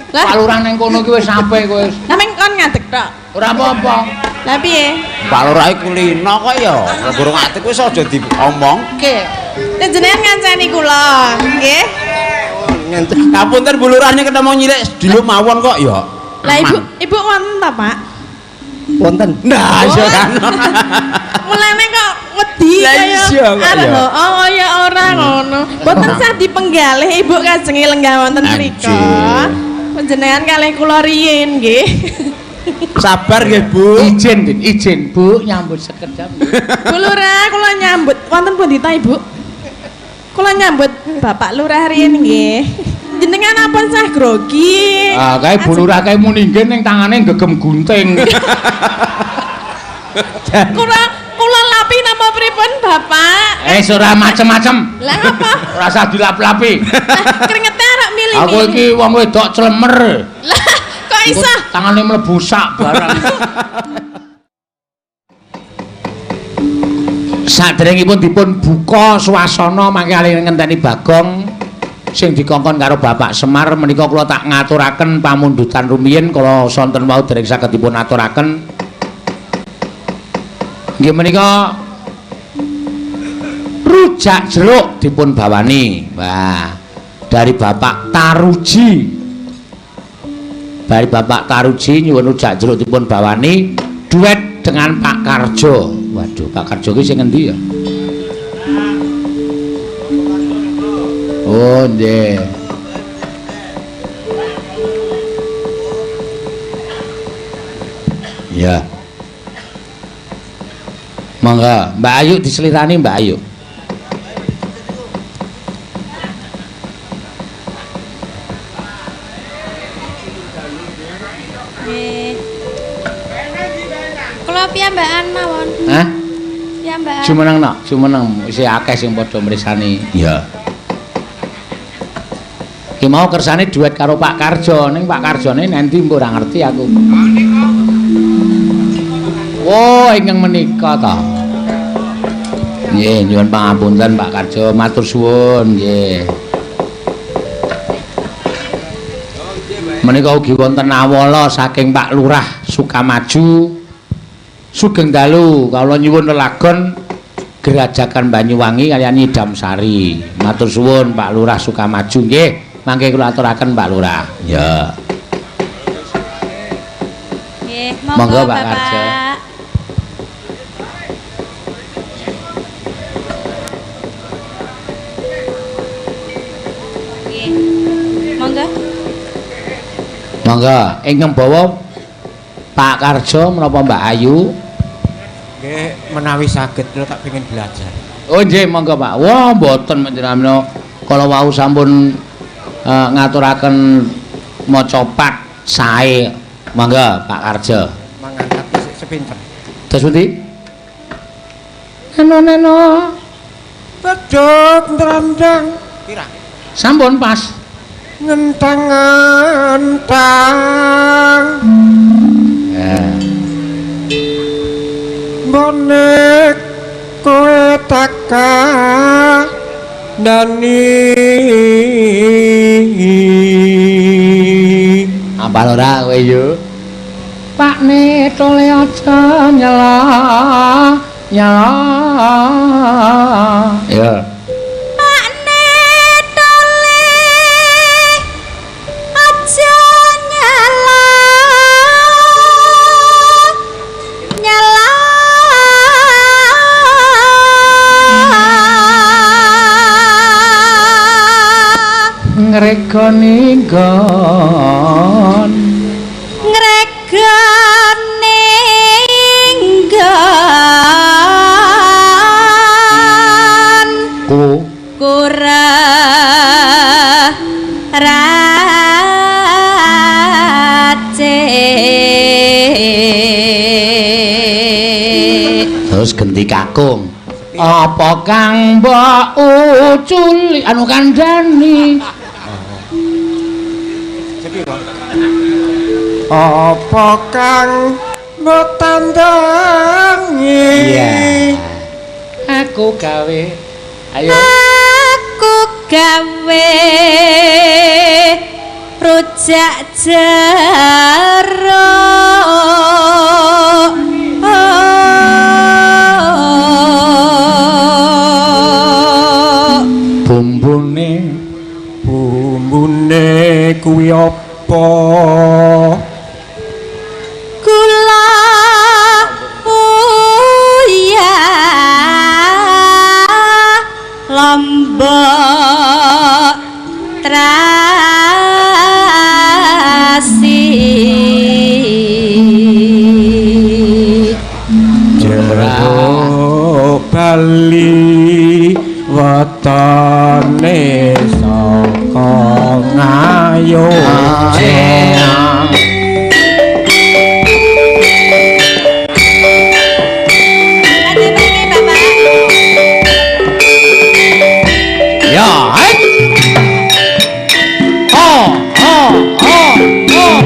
Lah. Pak Lurah ning kono ki wis sampe kowe wis. Lah meng kon ngadeg tok. Ora apa-apa. Lah piye? Pak Lurah iku kulino kok ya. Gurung atik wis aja diomongke. Nek jenengan ngancani kula, nggih. Ngapunten Bu Lurah niki ketemu nyilek sedilo mawon kok ya. Lah ibu, ibu wonten ta, Pak? Wonten. Nah, iya kan. Mulane kok wedi Lah kaya iya kok arep ya. lho, oh ya ora ngono. Mboten sah dipenggalih ibu kajenge lenggah wonten mriku. Panjenengan kalih kula riyin nggih. Sabar nggih, Bu. Izin, Din, izin Bu nyambut sekedap. Bu Lurah, kula nyambut wonten pundi ta Ibu? Kula nyambut Bapak Lurah riyin nggih. Jenengan apa sah grogi? Ah, kae Bu Lurah kae muni nggih ning tangane gegem gunting. Kula kula lapi napa pripun Bapak? Eh, ora macem-macem. Lah ngapa? Ora usah dilap-lapi. Lah kringete arep milih. Aku iki wong wedok clemer. Lah kok iso? Tangane mlebu sak barang. Saderengipun dipun buka swasana mangke kalih ngenteni Bagong sing dikongkon karo Bapak Semar menika kula tak ngaturaken pamundutan rumiyin kala sonten wau dereng saged dipun aturaken. Nggih menika rujak jeruk dipun bawani. Wah, dari Bapak Taruji. Dari Bapak Taruji nyuwun rujak jeruk dipun bawani duet dengan Pak Karjo. Waduh, Pak Karjo ki sing ngendi ya? Oh, nggih. Ya. Monggo, Mbak Ayu diselirani Mbak Ayu. Nggih. Kula piyambakan mawon. Hah? Piyambakan. Jumeneng nok, jumeneng isih akeh sing padha mrisani. Iya. Ki mau kersane duet karo Pak Karjo, ning Pak Karjone nanti mbok ora ngerti aku. Oh, ingkang menika ta. Nggih, nyuwun pangapunten Pak Karjo, matur suwun nggih. Menika ugi wonten awala saking Pak Lurah Sukamaju. Sugeng dalu, kawula nyuwun lelagon Grajagan Banyuwangi kaliyan Nyidam Sari. Matur suwun Pak Lurah Sukamaju nggih, mangke kula aturaken Pak Lurah. Ya. Nggih, Monggo, monggo Pak Karjo. Bapak. Nggih. Monggo. Monggo, ingkang bawa Pak Karjo menapa Mbak Ayu? Nggih, menawi saged kula tak pengin belajar. Oh nggih, monggo Pak. Wah, mboten panjenengan kala wau sampun ngaturaken maca pat sae. Monggo Pak Karjo. Mangangkat sik sepinten. Terus pundi? Neno neno. Bedhog ndrandang. Pirang? Sampun pas. Ngentang-ngentang. Ya. Bonek kowe takandani. Apal ora kowe yo? Pak Netole aja nyela nyela. Ya. Pak Netole aja nyala nyala. Ngregoni nggon. Ngregoni nggon. Ku Kura race. Terus genti kakung. Apa kang mbok uculi anu kandhani? Apa kang mbok tandangi? Iya. Aku gawe. Ayo. Aku gawe rujak jeruk. Bumbune Bumbune kuwi apa? Gula uyah lombok terasi. Jeruk Bali wetone saka Ngayogya. Nanti mriki Bapak. Ya, hai. Oh, oh, oh, oh.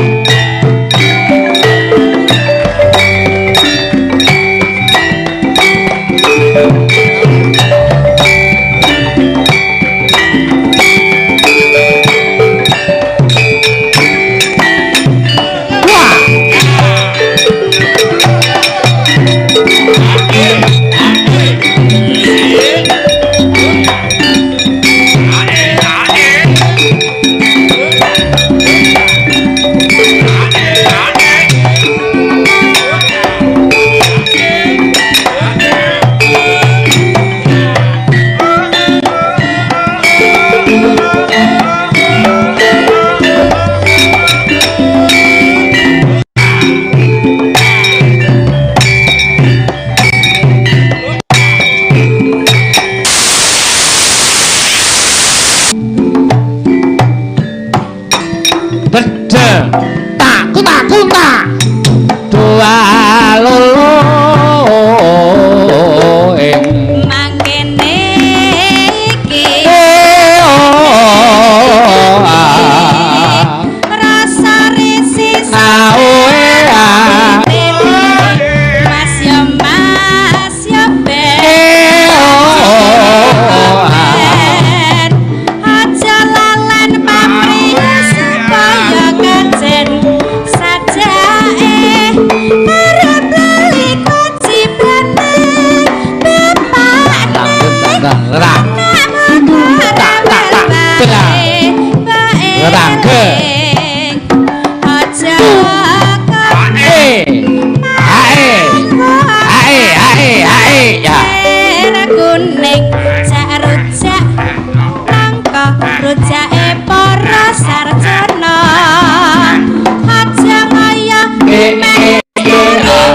Wah. Bedhe tak kuntak kuntak dua lolo ing Mangkene iki e o a rasa risi a o e a Mas yo mas yo ben. E o a. Ben aja lalen pamrih supaya kajen sajake arep lali kocipane bapakne. Tang tang tak tak tak tak Rangke. Aja e a e a e a e a e ya. Merah kuning cak rujak nangka rujake para sarjana. Aja kaya E e e a.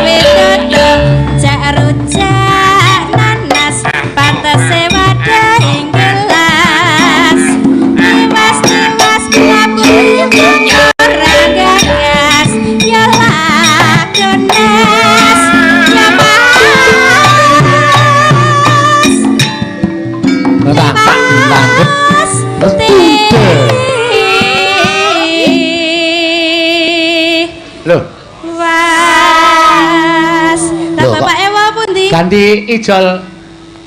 widodo cak rujak nanas pantese wadah ing gelas. Tiwas tiwas mlaku ora gagas ya lakones ya mas. Tak tak tak. Loh, Was. Lah Loh, kok- bapak ewa pundi? Ganti ijol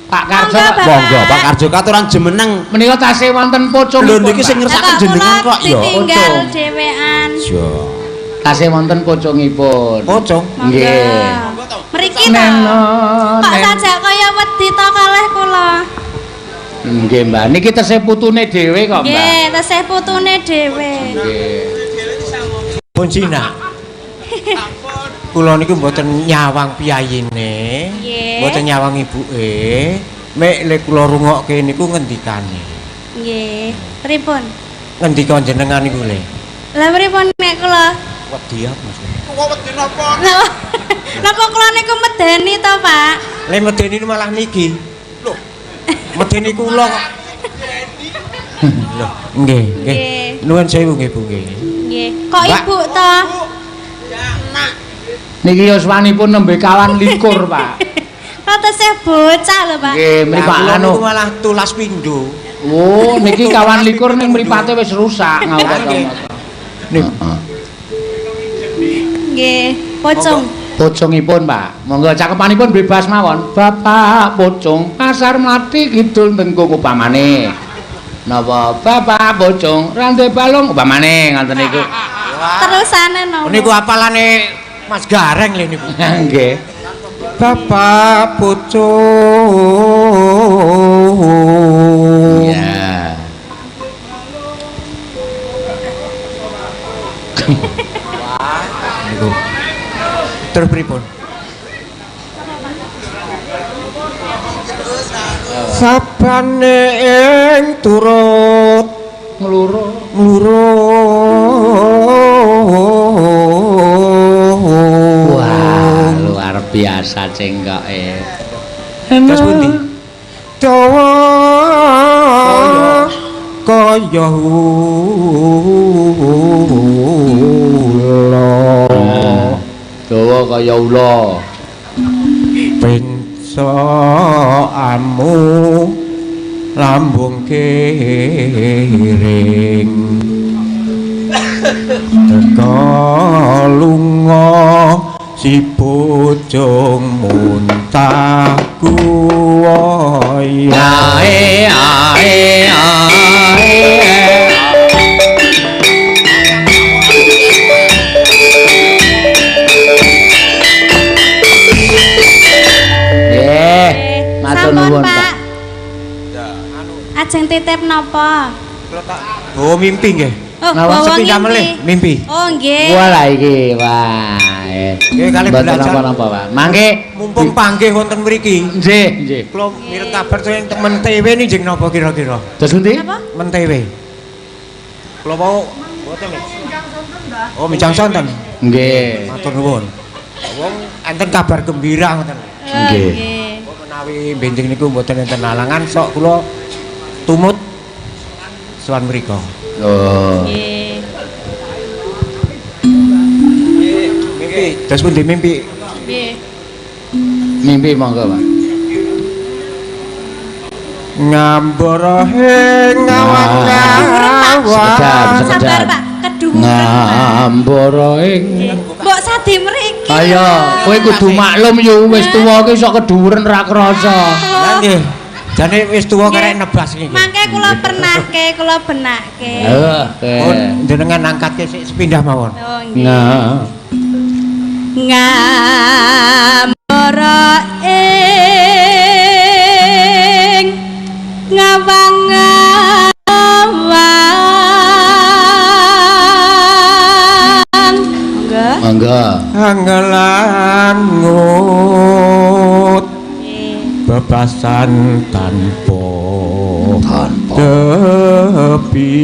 Pak Karjo. Monggo, Bapak. Monggo Pak Karjo katuran jumeneng. Menika tasih wonten pocong. Lho niki sing ngersakaken Lah, kok jenengan kula kok ya. ditinggal Pocong. dhewean. Yo. Tasih wonten pocongipun. Pocong. Monggo. Nggih. Mriki to. Neno. Kok nen- sajak kaya wedi to kalih kula. Nggih, Mbak. Niki tesih putune dhewe kok, Mbak. Nggih, tesih putune dhewe. Nggih. Pun Cina. Kula niku mboten nyawang piyayine, Nggih. mboten nyawang ibuke. Mek le kula rungokke niku ngendikane. Nggih. Pripun? Ngendika jenengan niku le. Lah pripun nek kula? Wedi aku Mas. Lah napa kula niku medeni to, Pak? Le medeni niku malah niki. Lho. Medeni kula kok. Lho, nggih, nggih. Nggih. Nuwun sewu nggih Bu nggih. Nggih. Kok Mbak. ibu to? Niki yuswanipun nembe kawan likur, Pak. Kok tesih bocah lho, Pak. Nggih, Lah, mripak kula anu. niku malah tulas pindho. Oh, niki kawan likur ning mripate wis rusak ngawet. Nggih. Nih, Nggih, pocong. Pocongipun, Pak. Monggo cakepanipun bebas mawon. Bapak pocong pasar Mlati Kidul Tengkung upamane. Napa Bapak Pocong rande balung upamane ngoten niku. Terusane napa? Niku apalane Mas Gareng lho niku. Nggih. Bapak Pocong. Ya. Niku. Terus pripun? Sabane ing turut Ngluruk. ngluruk. Wah, luar biasa cengkoke. Terus pundi? Dawa kaya ula. Dawa kaya ula. Pencokamu lambung kiring. Teka lunga si pocong muntah kuwaya. Ae ae ae. Nggih, matur Sampun, nuwun, Pak. Pak. Ajeng titip napa? Oh mimpi nggih. Oh, Napa? bawa Sepindah melih mimpi. Oh, nggih. Walah iki, wah. Nggih, kalih Mboten belajar. napa-napa, Pak. Mangke Mumpung panggih wonten mriki. nggih, nggih. Kula mireng kabar sing mentewe ni jeng napa kira-kira? Terus pundi? Napa? Mentewe. Kula mau mboten nggih. Oh, minjang sonten. Nggih. Matur nuwun. Wong enten kabar gembira ngoten. Oh, Nggih. nggih. Menawi benjing niku mboten enten halangan sok kula tumut sowan mriku. Oh. Nggih. Mimpi, terus pundi mimpi? Nggih. Mimpi monggo, Pak. Ngamborohe ngawang-ngawang. Sekedap, Sabar, sekedap. Pak. Keduwuren, Pak. Ngambara ing. Mbok sadi mriki. Ayo, kowe kudu maklum yo wis tuwa ki sok keduwuren ra krasa. Lah nggih. Jane wis tuwa Nggih. karek nebas niki. Mangke kula pernahke, kula benake. Oke. Pun jenengan angkatke sik sepindah mawon. Oh, nggih. Nah. Ngambara ing ngawang-ngawang. Monggo. Monggo. Angelangut bebasan tanpa Tanpa tepi.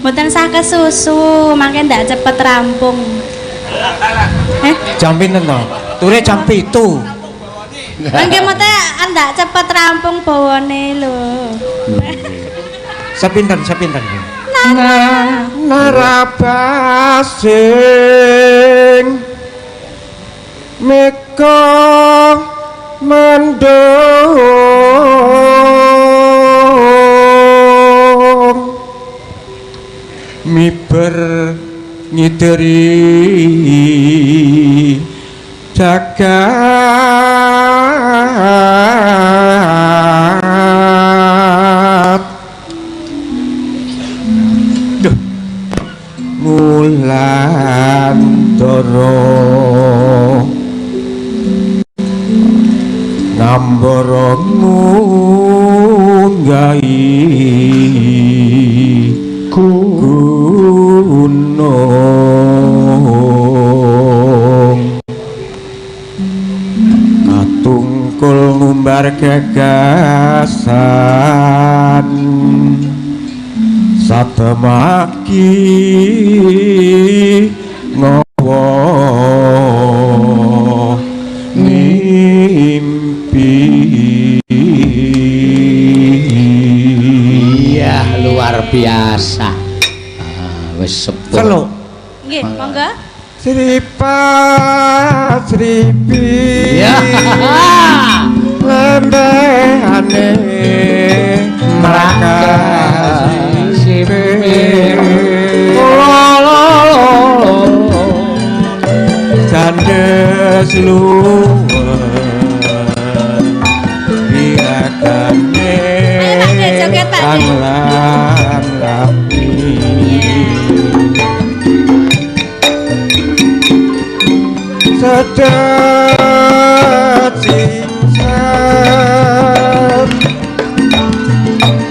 Mboten sah kesusu, mangke ndak cepet rampung. Jam pinten to? Ture jam 7. Mangke mboten ndak cepet rampung bawane lho. Sepinten sepinten. Narabasing meka mendung miber ngideri jagat. Duh. Mulandara ngambara ngunggahi gunung katungkul ngumbar gagasan satemaki ngawa mimpi. Iya, luar biasa. Ah, wis sepuh. Celuk. Nggih, monggo. Sripat sripi. Iya. Lembehane mrakasipe. Jandes luweh. Udat singset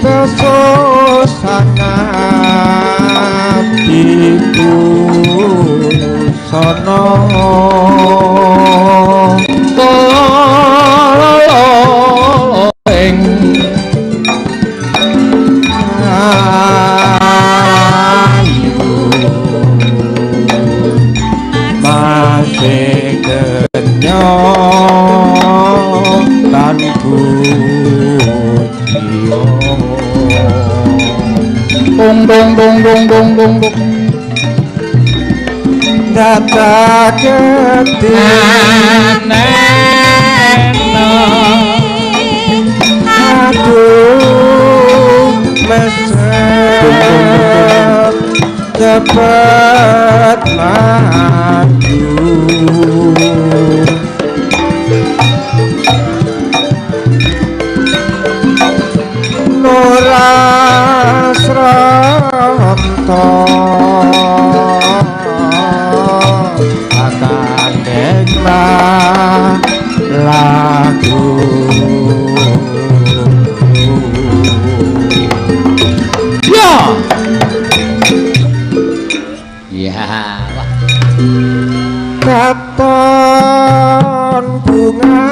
Tesusana Ibu sono ing ayu masih kenyang tan pujiyo dong dong dong dong dong dong dong dadak gede aduh mesem cepet maju Nora Sranto akan lagu. Ya. Ya, wah. Katon bunga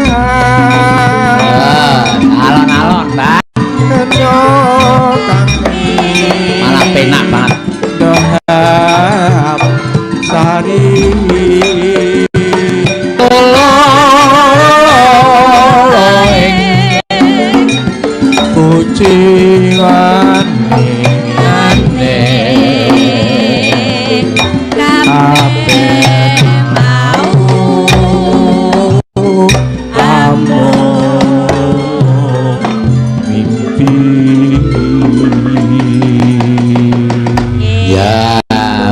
Alon-alon, Mbak. Malah penak banget. Doham sari kuciwane Kabeh mau amung mimpi. Ya,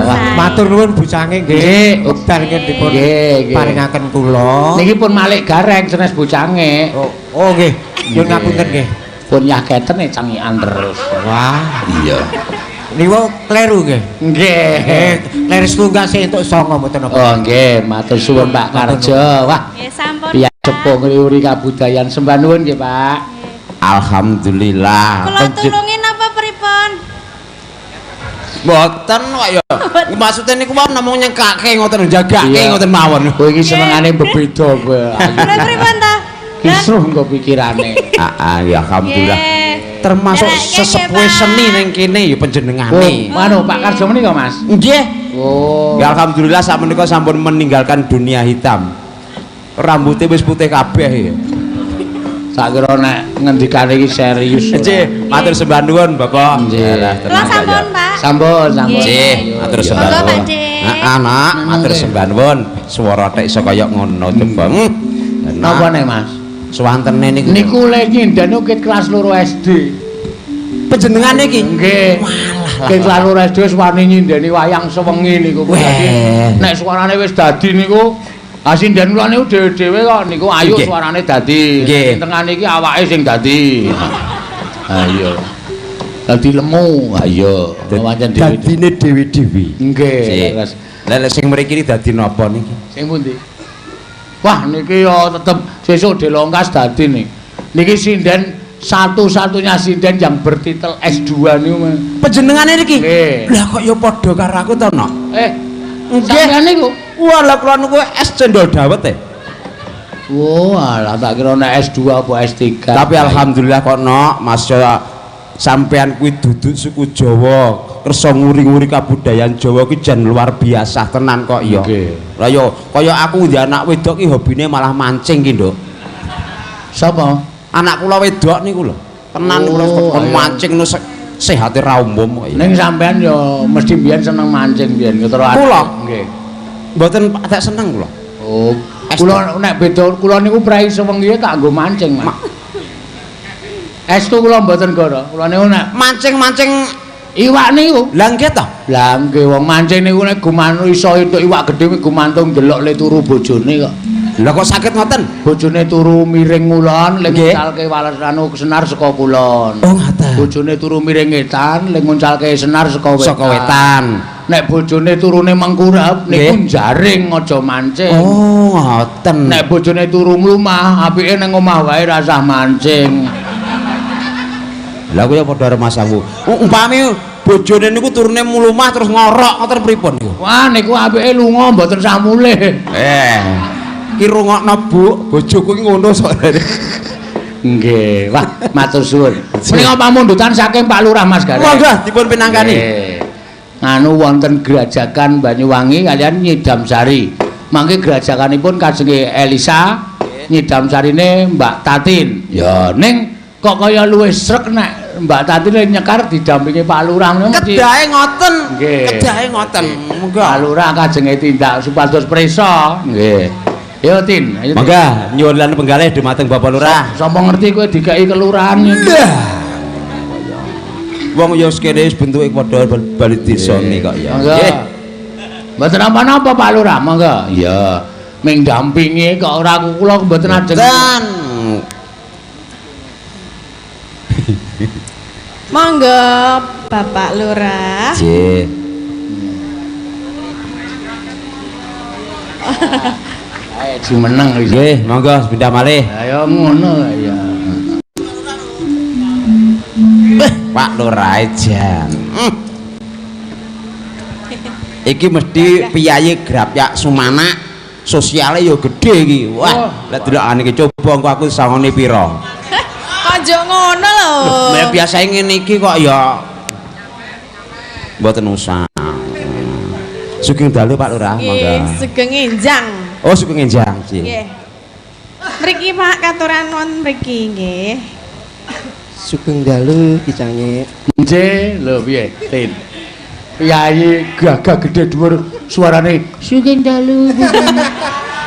wah. Matur nuwun Bu Cange Nggih. nggih. Wekdal nggih dipun Nggih, nggih. paringaken kula. Niki pun malik gareng senes bocange. Oh, oh nggih. Nyuwun ngapunten nggih. Pun yaketen cangikan terus. Wah, Iya. niku kleru nggih. Nggih. Kleru setunggal sing entuk 9 mboten napa. Oh nggih, matur suwun Pak Karjo. Wah, Nggih sampun. piyak sepuh ngriuri kabudayan sembah nuwun nggih, Pak. Alhamdulillah. Kula tulungi napa pripun? Mboten kok ya. Maksude niku wae namung nyengkake ngoten jagake Iya. ngoten mawon. Kowe iki senengane bebeda kowe. Kula pripun ta? Kisruh engko pikirane. Heeh, ya alhamdulillah. Nggih. Termasuk Ndereke nggih, sesepuh Pak. seni ning kene ya Oh, panjenengane. anu Pak Karjo menika, Mas. Nggih. Oh. Ya alhamdulillah sakmenika sampun meninggalkan dunia hitam. Rambutnya wis putih kabeh ya. Tak kira nek ngendikane iki serius. Nggih, matur sembah nuwun Bapak. Nggih. Alah, Kula tenang kok ya. sampun, Pak. Sampun, sampun. Nggih, matur Iya. sembah Monggo, nuwun. Pak De. Heeh, Nak, matur sembah nuwun. Swara tek iso kaya ngono coba. Napa nek, Mas? Suwantene niku. Niku le nyindane ket kelas 2 SD. Panjenengane iki. Nggih. Walah. Ket kelas 2 SD wis wani nyindeni wayang sewengi niku. Dadi nek suarane wis dadi niku sinden kula niku dhewe-dhewe kok niku ayu suarane dadi. Nggih. Sing tengah niki awake sing dadi. Ha iya. Dadi lemu. Ha iya. Pancen dhewe. Dadine dhewe-dhewe. Nggih. Leres. Lah lek sing mriki iki dadi napa niki? Sing pundi? Wah niki ya tetep sesuk delongkas dadi nih. Niki sinden satu-satunya sinden yang bertitel S2 niku. Panjenengane niki? Nggih. Lah kok ya padha karo aku to, Nok? Nggih. Sampeyan niku. Wah, lah kula niku es cendol dawet e. Wah, lah tak kira nek S2 apa S3. Tapi alhamdulillah kok Nok, Mas ya sampean kuwi duduk suku Jawa, kersa nguri-nguri kabudayan Jawa kuwi jan luar biasa tenan kok ya. Nggih. Lah ya kaya aku ndek anak wedok ki hobine malah mancing ki, Nduk. Sapa? Anak kula wedok niku lho. Tenan kula Oh, kon ayo. mancing nu sehate ra umum kok ya. Ning sampean ya mesti mbiyen seneng mancing mbiyen ketara. Kula? Nggih. Mboten patek seneng kula. Oh, kula nek beda kula niku prei sewengi tak nggo mancing, Mas. Estu kula mboten goro. Kula niku nek Mancing-mancing iwak niku. lah nggih to. Lah nggih wong mancing niku nek gumanu iso entuk iwak gedhe kuwi gumantung ndelok le turu bojone kok. Lah kok saged ngoten? Bojone turu miring ngulon le Nggih. nguncalke wales anu senar saka kulon. Oh, ngaten. Bojone turu miring ngetan le nguncalke senar saka wetan. Saka wetan. Nek bojone turune mengkurep niku jaring aja mancing. Oh, ngoten. Nek bojone turu mlumah, apike ning omah wae ra sah mancing. Lah kuwi padha karo Mas aku. Umpami bojone niku turune mlumah terus ngorok ngoten pripun niku? Wah, niku apike lunga mboten sah mulih. Ki rungokno Bu, bojoku ki ngono soalnya. Nggih, wah matur suwun. Menika pamundutan saking Pak Lurah Mas Gareng. Monggo dipun pinangkani. Nganu wonten Grajagan Banyuwangi kalian Nyidamsari. Mangke grajaganipun kajenge Elisa, Nyidamsarine Mbak Tatin. Ya ning kok kaya luwih srek nek Mbak Tatin nyekar didampingi Pak Lurah ngono mesti. Kedahe ngoten. Kedahe ngoten. Monggo. Pak Lurah kajenge tindak supados prisa. Nggih. Ayo Tin, ayo. Monggo nyuwun lan penggalih dumateng Bapak Lurah. Sapa ngerti kowe dikeki kelurahan iki. Wong ya kene wis bentuke padha bali desane kok ya. Nggih. Mboten napa-napa Pak Lurah, monggo. Iya. Ming dampingi kok ora kula mboten ajeng. Monggo Bapak Lurah. Nggih. Ayo jumeneng iki. Nggih, monggo pindah malih. Ayo ngono ya. Pak Lurah jan. Iki mesti piyayi grapyak Sumanak, sosiale ya gedhe iki. Wah, lek delokane iki coba engko aku sangone pira. Kok njuk ngono lho. Lah biasae ngene iki kok ya mboten usah. Sugeng dalu Pak Lurah, monggo. Sugeng enjang. Oh, sugeng enjang, nggih. Mriki Pak katuran wonten mriki nggih. Sugeng dalu Ki Cangik. Nggih, lho piye, Tin? Piyayi gagah gedhe dhuwur suarane sugeng dalu.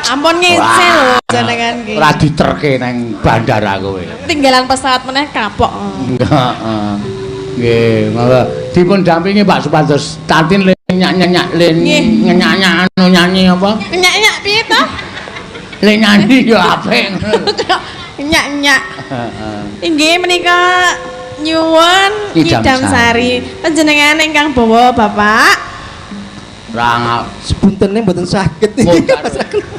Ampun ngece lho jenengan iki. Ora diterke nang bandara kowe. Tinggalan pesawat meneh kapok. Heeh. Nggih, monggo dipun dampingi Pak supados Tatin le nyak-nyak le nyenyak anu nyanyi apa? Nyak-nyak piye to? Le nyanyi ya apik ngono. Nyak-nyak. Heeh. Inggih menika nyuwun Nyidamsari. Panjenengan ingkang bawa Bapak. Ora sepuntene mboten saged.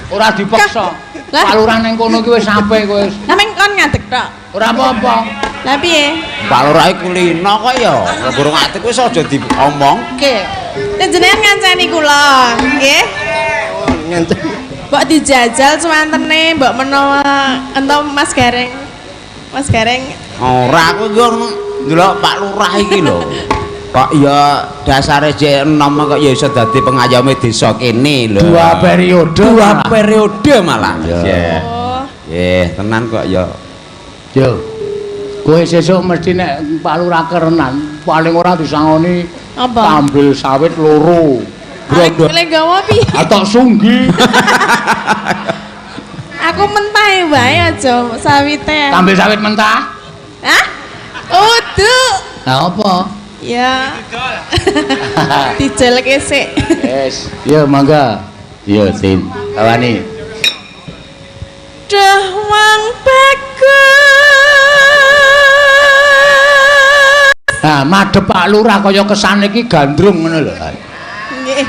Ora dipaksa. Pak Lurah ning kono ki wis sampe kowe. Lah meng kon ngadeg tok. Ora apa-apa. Lah piye? Pak Lurah kulino kok ya. Lah burung ati kuwi aja diomongke. Panjenengan ngancani kula, nggih. Ngancani. Mbok dijajal suwantene, mbok menawa ento Mas Gareng. Mas Gareng. Ora aku yo ndelok Pak Lurah iki lho. Kok ya dasare jek enom kok ya iso dadi pengayome desa kene lho. Dua periode. Dua periode malah. Nggih. Nggih, tenan kok ya. Yo. Kowe sesuk mesti nek Pak Lurah kerenan, paling ora disangoni ambil sawit loro. Brondo. Lek gawa piye? Atok sunggi. Aku mentah wae aja sawite. Ambil sawit mentah? Hah? Uduk. Lah apa? Ya. Dijeleke sik. Wis, yo mangga. Yo Tin, kawani. Duh wong bagus. Nah, madhep Pak Lurah kaya kesane iki gandrung ngono lho. Nggih.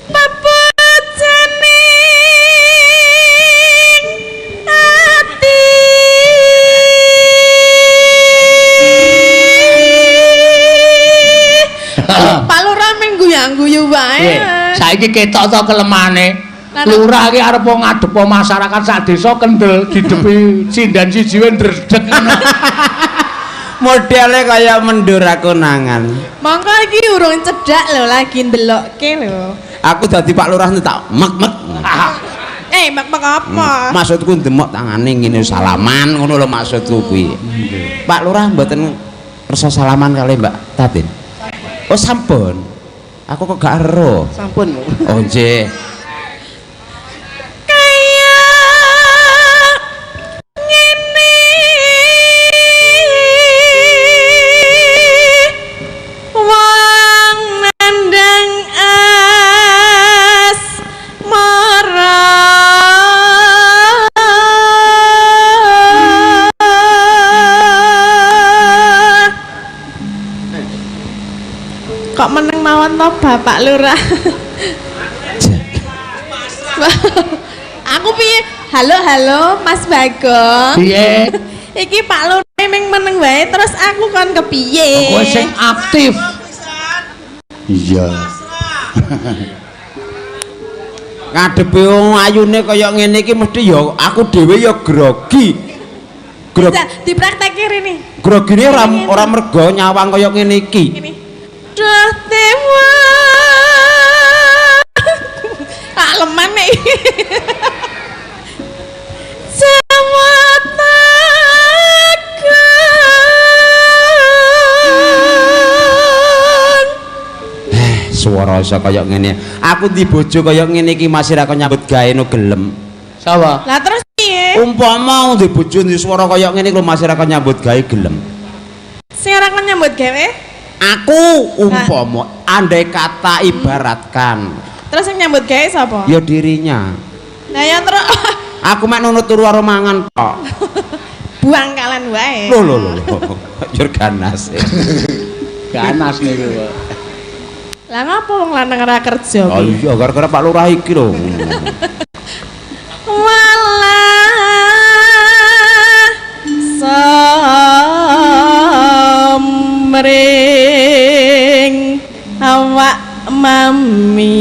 Pepujaning ati. Pak Lurah mung guyu-guyu wae. Saiki ketok to kelemane. Lurah iki arep ngadep masyarakat sak desa kendel didepi sinden siji wae ndredeg ngono. Modele kaya mendura konangan. Mongko iki urung cedhak lho lagi ndelokke lho. Aku dadi Pak Lurah tak mek-mek. Mek-mek apa? Maksudku ndemok tangane ngene salaman ngono lho maksudku kuwi. Pak Lurah mboten kersa salaman kali Mbak Tatin. Oh sampun. Aku kok gak ero. Sampun. Oh nggih. Kaya ngene wong nandang asmara. Kok meneng mawon to Bapak Lurah? Aku piye? Halo halo Mas Bagong. Piye? Iki Pak Lurah ming meneng wae terus aku kon kepiye? Kowe sing aktif. Iya. Ngadepi wong ayune kaya ngene iki mesti ya aku dhewe ya grogi. Bisa dipraktekke rene. Grogine ora mergo nyawang kaya ngene iki. Ngene. Duh tewa. Tak leman nek. Sewatakan. Swara iso kaya ngene. Aku di bojo kaya ngene iki masih ra kon nyambut gawe no gelem. Sapa? Lah terus piye? Umpama di bojo di swara kaya ngene lho masih ra kon nyambut gawe gelem. Sing ora kon nyambut gawe? Aku umpama andai kata ibaratkan Terus sing nyambut gawe sapa? ya dirinya. Lah ya terus Aku mek nunut turu karo mangan tok. buang kalan wae. Lho lho lho. Jur ganas. Ganas niku, Pak. Lah ngapa wong lanang ora kerja? Oh iya gara-gara Pak Lurah iki lho. Walah samring awak mami.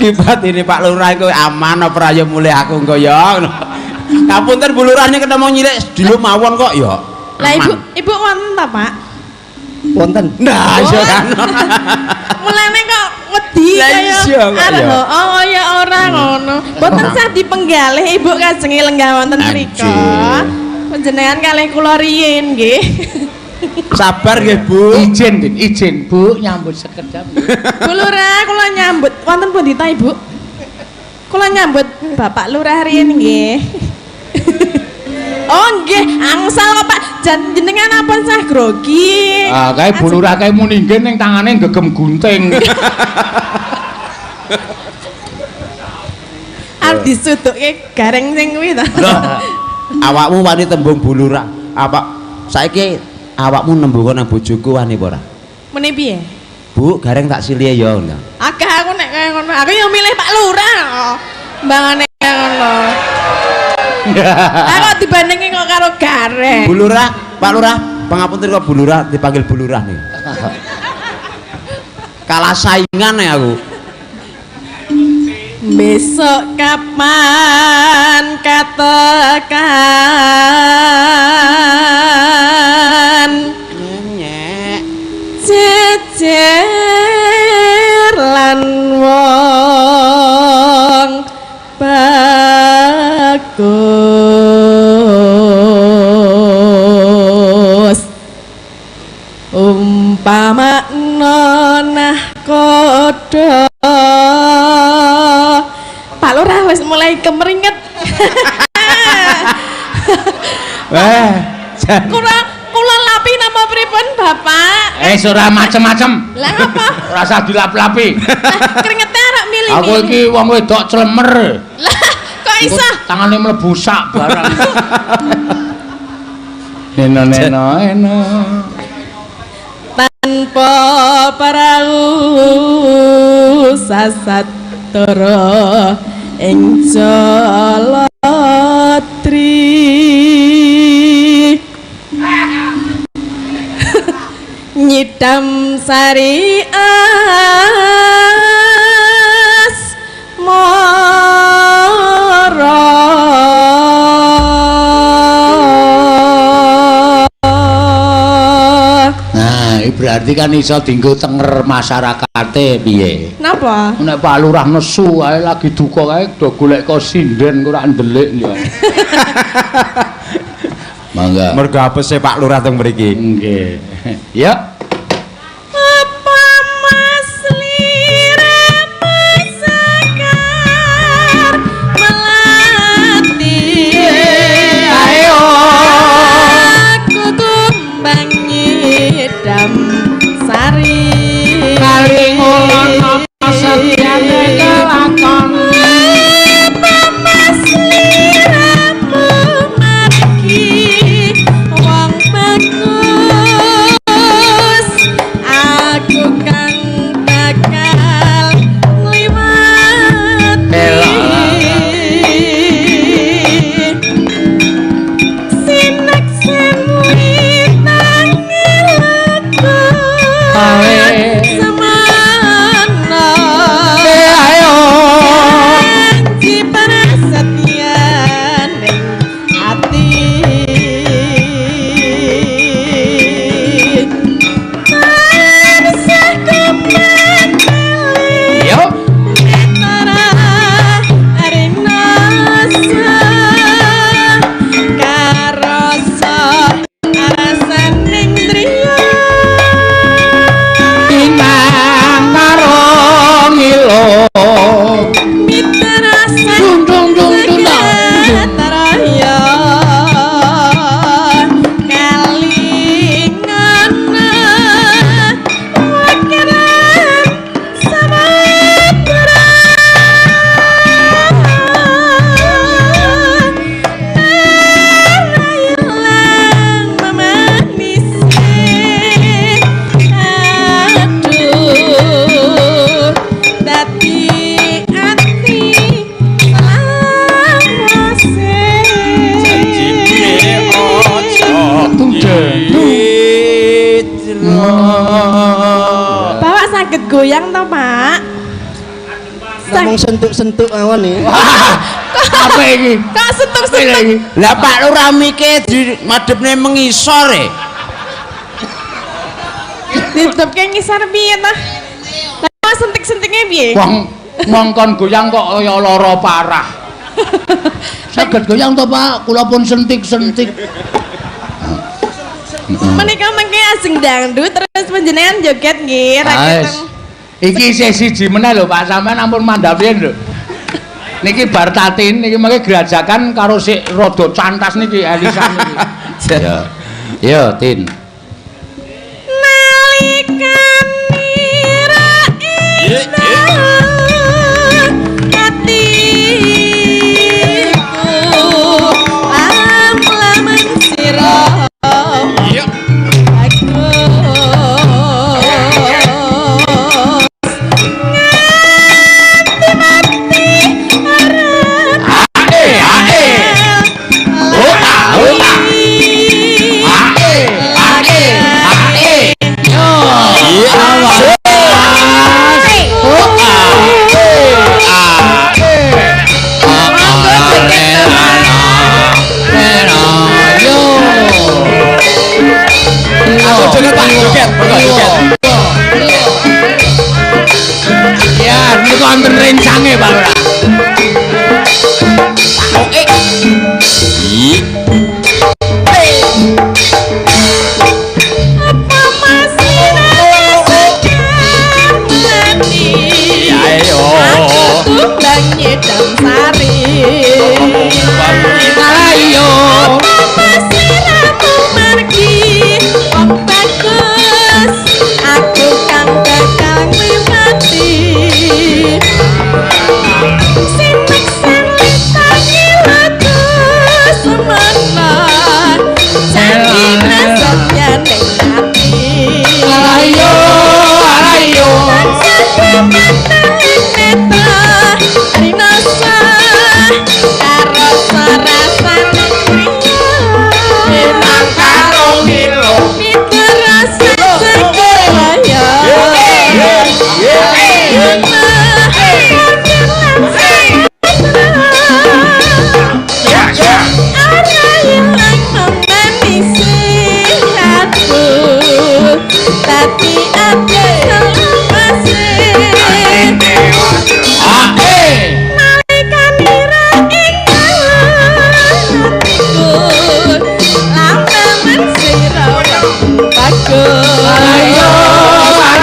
Dibatini Pak Lurah iku aman apa ora ya mulih aku engko ya. Ngapunten Bu Lurah niki ketemu nyilek sedilo mawon kok ya. Lah ibu, ibu wonten ta, Pak? Wonten. Nah, iya kan. Mulane kok wedi Lah kaya iya kok arep ya. oh ya ora ngono. Mboten sah dipenggalih ibu kajenge lenggah wonten mriku. Panjenengan kalih kula riyin nggih. Sabar nggih, Bu. Izin, Din, izin, Bu, nyambut sekedap. Bu Lurah, kula nyambut wonten pundi ta, Ibu? Kula nyambut Bapak Lurah riyin nggih. Oh nggih, angsal kok Pak. Jenengan ampun sah grogi. Ah, kae Bu Lurah kae muni nggih ning tangane gegem gunting. Arep disudukke gareng sing kuwi ta. Loh, awakmu wani tembung Bu Lurah. Apa saiki awakmu nembung nang bojoku wani apa ora? Meni piye? Bu, gareng tak silihe ya ngono. Akeh aku nek kaya ngono. Aku yo milih Pak Lurah. Mbangane kaya ngono. Lah kok dibandingi kok karo gareng. Bu Lurah, Pak Lurah, pangapunten kok Bu Lurah dipanggil Bu Lurah nih. Kalah saingan ya aku. Besok kapan katekan Nyek. jejer lan wong bagus umpama nahkoda. Pak Lurah wis mulai kemeringet. Eh, Kula lapi napa pripun Bapak? Eh, ora macem-macem. Lah ngapa? Ora usah dilap-lapi. Lah keringetnya arek milih. Aku iki wong wedok clemer. Lah kok iso? Tangane mlebu sak barang. Neno neno eno. Tanpa parau sasat tara ing jalatri nyidam sari as mara. Nah, iki berarti kan iso dienggo tenger masyarakate piye? Napa? Nek Pak Lurah nesu kae lagi duka kae do golek ko sinden kok ora ndelik ya. Mangga. Mergo apese Pak Lurah teng mriki. Nggih. Ya. Apa mas liremu sekar melati? Ayo. Aku kumbang nyidam sari. Kali ngono setyane kelakon. Apa mas liremu margi wong goyang to, Pak? Namung sentuk-sentuk mawon nih. Apa iki? Kok sentuk-sentuk? Lah Pak Lurah mike di madhepne mengisor e. Ditutupke ngisor piye ta? Lah sentik-sentiknya piye? Wong mongkon goyang kok kaya lara parah. Saged goyang to, Pak? Kula pun sentik-sentik. Menika mengke ajeng dangdut terus panjenengan joget nggih, Wis. Iki isih siji meneh lho, Pak. Sampeyan ampun mandhap riyen lho. Niki bar Tatin niki mengke grajakan karo sik rada cantas niki Elisa niki. Ya. Yo, Tin. Nalikanira atiku lam-laman sira Iya. bagus nganti mati arep Ae, ae. Oh, ah, oh, ah. Ae, ae, ae. Yo. Awas. Oh, ah, ah, ah. Yo. Aku joget Pak, joget, monggo joget. Ya, niku wonten rencange Pak Lurah. Oke. Apa masih rasa mati? Ayo. Aku tumbang nyedam sari. Ayo. Apa masih ramu margi wong bagus? Aku kang bakal ngliwati. Sinek salitangi lagu semono. Janji rasanya ning ati. Ayo, ayo. Tapi aku masih Ae. Nalikanira ing atiku lamaman sira bagus Ayo,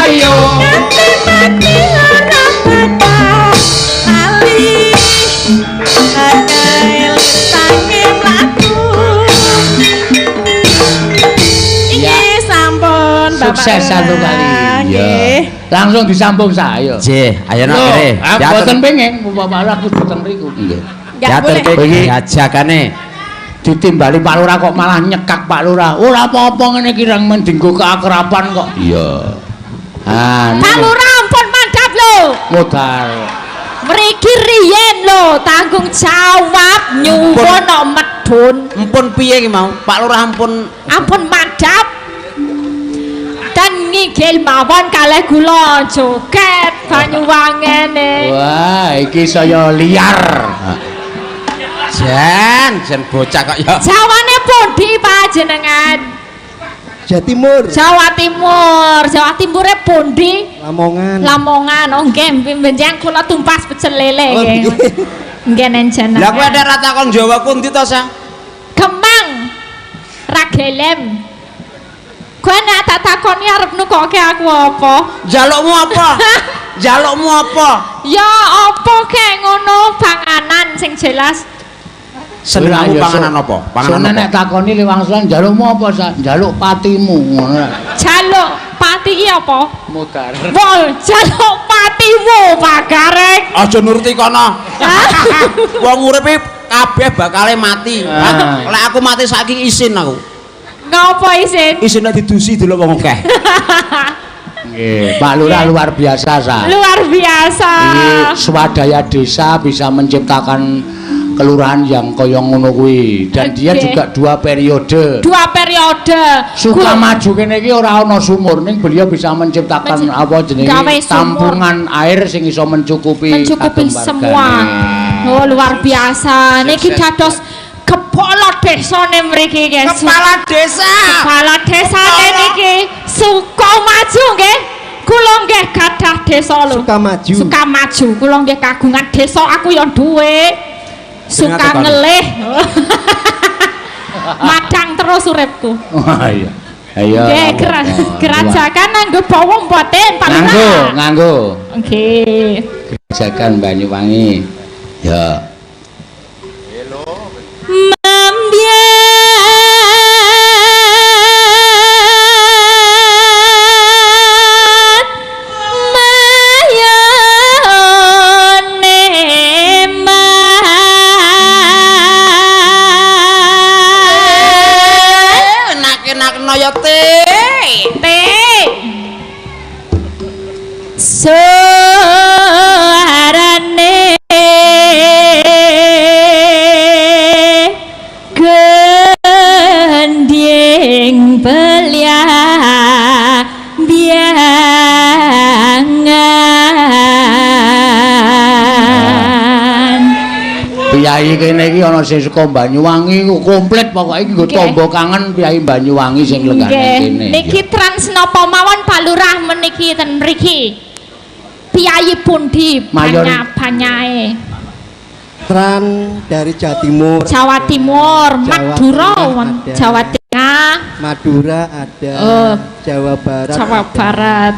ayo. nganti mati ora bakal lali akeh tangi mlaku. Inggih sampun Bapak Sukses satu Lurah. kali. Nggih. Langsung disambung saya. Nggih, ayo nak kene. Aku boten pengen Bapak Lurah kudu teng mriku. Nggih. Nggak boleh. Diaturke ajakane. Ditimbali Pak Lurah kok malah nyekak Pak Lurah. Ora apa-apa ngene iki rang men dinggo keakraban kok. Iya. Ah, Pak Lurah ampun mandhap lho. Modal. Mriki riyen lho tanggung jawab nyuwun kok medun. Empun piye iki mau? Pak Lurah ampun Ampun mandhap. Dan ngigil mawon kalih kula joget Banyuwangene. Wah, iki saya liar. jan, jan bocah kok ya. Jawane pundi panjenengan? Jawa Timur, Jawa Timur. Jawa Timure pundi? Lamongan. Lamongan. Oh nggih, benjang kula tumpas pecel lele Oh, nggih. nggih. Nggih nen jenengan. Lah kowe ada ra takon Jawa ku ndi to, Sa? Kemang. Ragelem. Kowe nek tak takoni arep nukoke aku apa? Jalukmu apa? Jalukmu apa? Ya apa kek ngono panganan sing jelas. Senengmu panganan apa? Panganan Soalnya nek apa? takoni liwang sulan njalukmu apa, Sa? Njaluk patimu ngono. Jaluk pati iki apa? Modar. Wah, jaluk patimu Pak Gareng. Aja nuruti kono. Wong uripe kabeh bakale mati. Ah. Lek aku mati saiki isin aku. Ngopo isin? Isin nek didusi delok wong akeh. Nggih, Pak Lurah luar biasa, Sa. Luar biasa. Ini swadaya desa bisa menciptakan kelurahan yang kaya ngono kuwi dan dia juga 2 periode. 2 periode. Sukamaju kene iki ora ana sumur ning beliau bisa menciptakan apa jenenge tampungan air sing iso mencukupi semua. Oh, luar biasa. Niki dados kepala desane mriki guys. Kepala desa. Kepala desane niki Sukamaju nggih. Kula nggih gadah desa lho. Sukamaju. Sukamaju. Kula nggih kagungan desa, aku ya duwe. Suka ngelih. Madang terus uripku. Wah iya. Ayo. Nggih, gerajakan nganggo bawa mboten Pak Lurah? Nganggo, nganggo. Nggih. Gerajakan Banyuwangi. Ya. Mambiat mayone Enak-enak ya te. Te. Suarane gending beliang-biangan. Piyayi kene iki ana sing saka Banyuwangi komplit pokoke iki nggo tamba kangen piyayi Banyuwangi sing lenggane kene. Niki trans napa mawon Pak Lurah meniki ten mriki? Piyayi pundi banyak-banyae? Tran dari Jawa Timur, Jawa Timur, Jawa Madura, Tengah ada. Jawa Tengah, Madura ada, Jawa Barat, Jawa ada. Barat,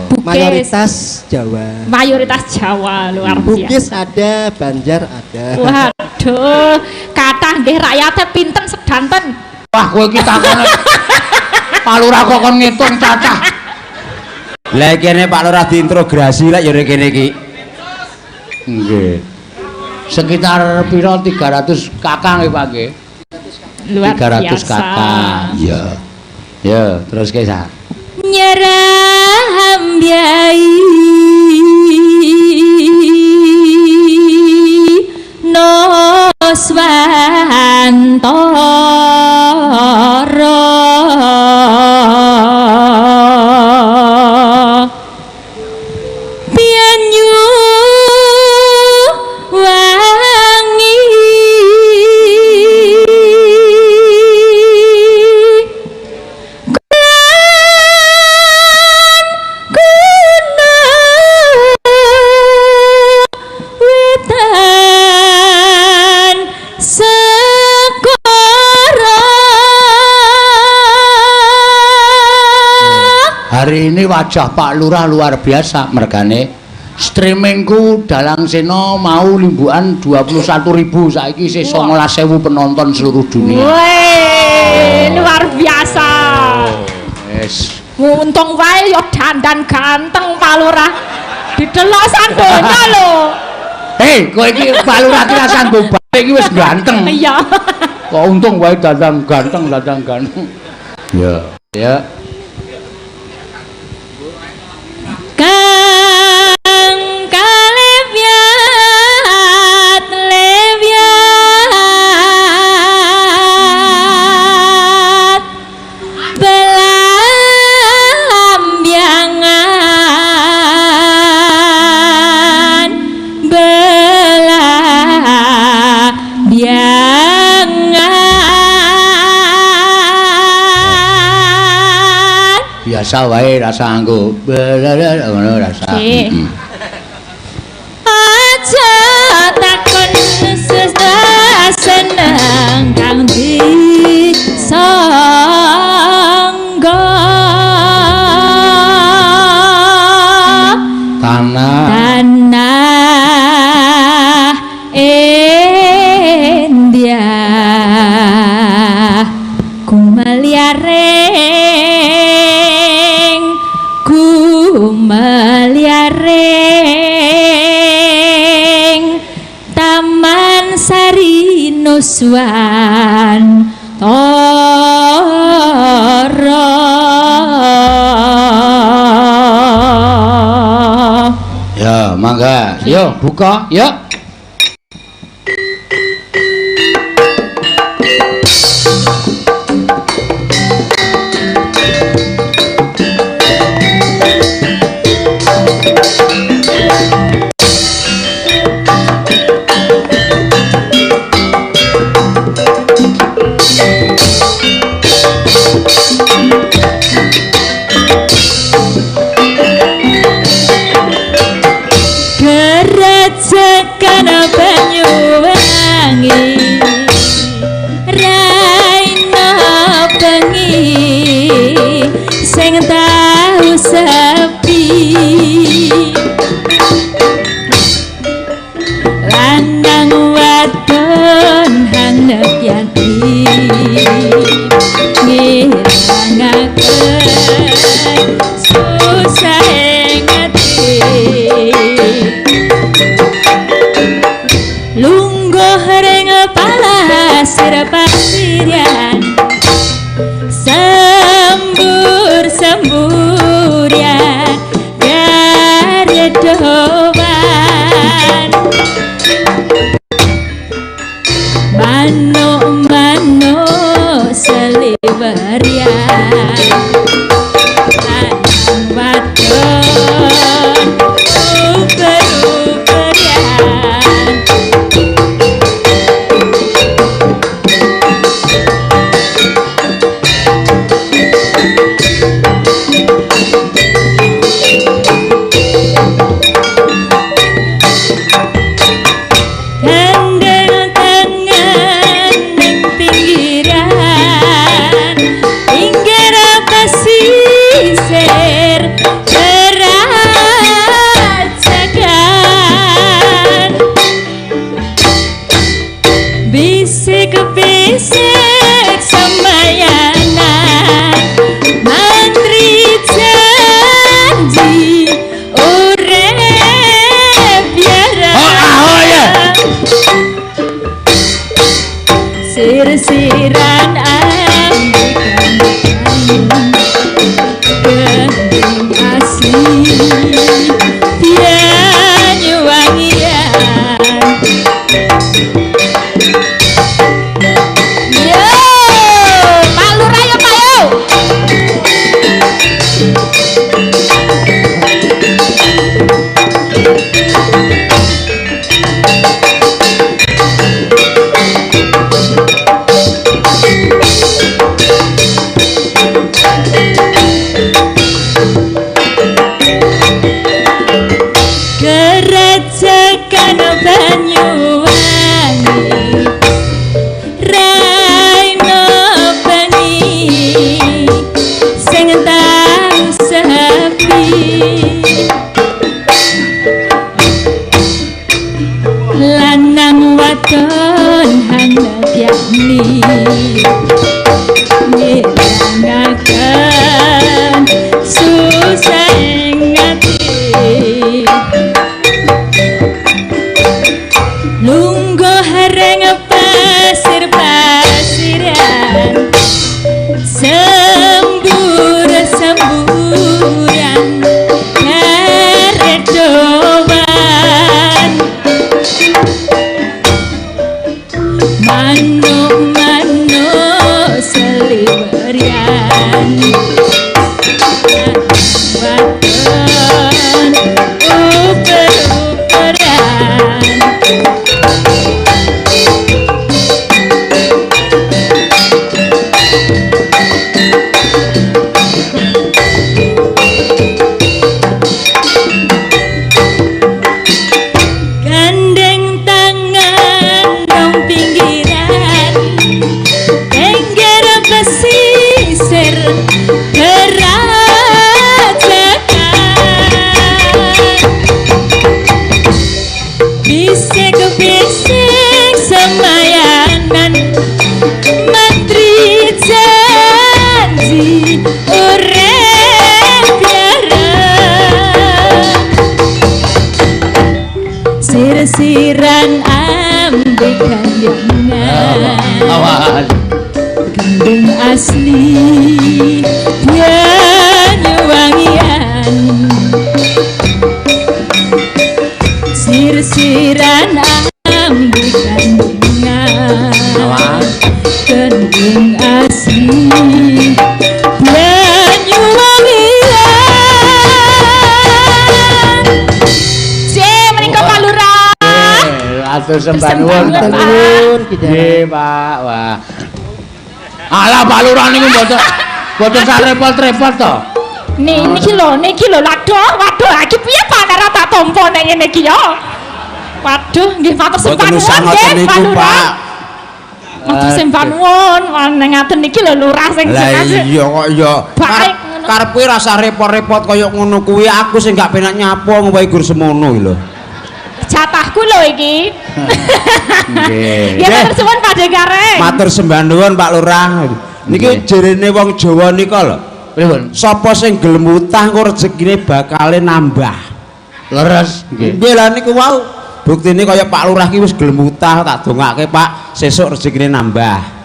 Bugis, Mayoritas Jawa. Mayoritas Jawa, luar biasa. Bugis ada, Banjar ada. Waduh, kathah nggih rakyate pinten sedanten. Wah, kowe iki takone Pak Lurah kok kon ngitung cacah. Lah kene Pak Lurah diinterogasi lek ya kene iki. Nggih. Sekitar pira 300 kakak nggih Pak nggih. Luar 300 biasa. kakak. Iya. Ya, terus ke sa. Nyerah ambyai Noswantara Banyu wangi Wetan sekara. Hari ini wajah Pak Lurah luar biasa mergane streamingku Dalang Seno mau limbukan 21.000 saiki isih 19.000 penonton seluruh dunia. Weh, luar biasa. Yes. Untung wae yo dandan ganteng Pak Lurah. Didelok sandonya lho. Hei, kowe iki Pak Lurah ki rasah nggo bae iki wis ganteng. Iya. Kok untung wae dandan ganteng, dandan ganteng. Ya, ya. Kang kalebyat lebyat belambiangan belambiangan. Biasa wae rasa nganggo ngono rasa. Aja takon seneng kang disangga. Tanah Tanah India kumeliaring kumeliaring Taman Sari Nuswantara. Ya, mangga. Yo, buka, yo. sing tau sepi lanang wadon hanep yati ngilangaken susah ati lungguh ring pasir pasirian sembur semburian garedowan manuk manuk seliwerian lanang wadon uber-uberian. Gandeng tangan ning pinggiran, pinggir pesisir kerajakan. Bisik-bisik semayanan, mantri janji urip biaran. Oh, ah, oh, ya. Sir-siran ambikan gending asli Banyuwangian. Yo, Pak Lurah yo Pak yo. Kerajaan Banyuwangi Raina Bani sing tau sepi lanang wadon hanep yakni ngilangaken susah ing ati lungguh ring pasir pasiran sembur semburan karedowan manuk manuk seliwerian wadon uper-uperan. Gandeng tangan dong pinggiran, pinggir pesisir kerajakan. Bisik-bisik semayanan, mantri janji urip biaran. Sir-siran ambek gandengan Awas. gendeng asli Banyuwangian. Sir-siran ambek gandengan Awas. gendeng asli Banyuwangian. J, menika Pak Lurah. Atur sembah nuwun. Sembah nuwun, Pak. Nuwun, Ki Dalang. Nggih, Pak. Wah. Alah Pak Lurah niku mboten mboten sak repot-repot to. Nih niki lho, niki lho. Waduh, waduh, iki piye Pak nek ora tak tampa nek ngene iki ya. Waduh, nggih matur sembah Mboten nuwun usah nggih ngoten Pak niku, Lurah. Pak. Matur sembah nuwun, wah ning ngaten niki lho lurah sing Lah seneng. iya kok ya. Baik ngono. Karepe rasa repot-repot kaya ngono kuwi, aku sing gak penak nyapo ngwehi gur semono iki lho. Jatahku lho iki. Nggih. Ya matur suwun Pak Gareng. Matur sembah nuwun Pak Lurah. Niki jerene wong Jawa nika lho. Pripun? Sapa sing gelem utang kok rezekine bakale nambah. Leres nggih. Nggih lah niku wau. Buktine kaya Pak Lurah ki wis gelem utah, tak dongake Pak, sesuk rezekine nambah.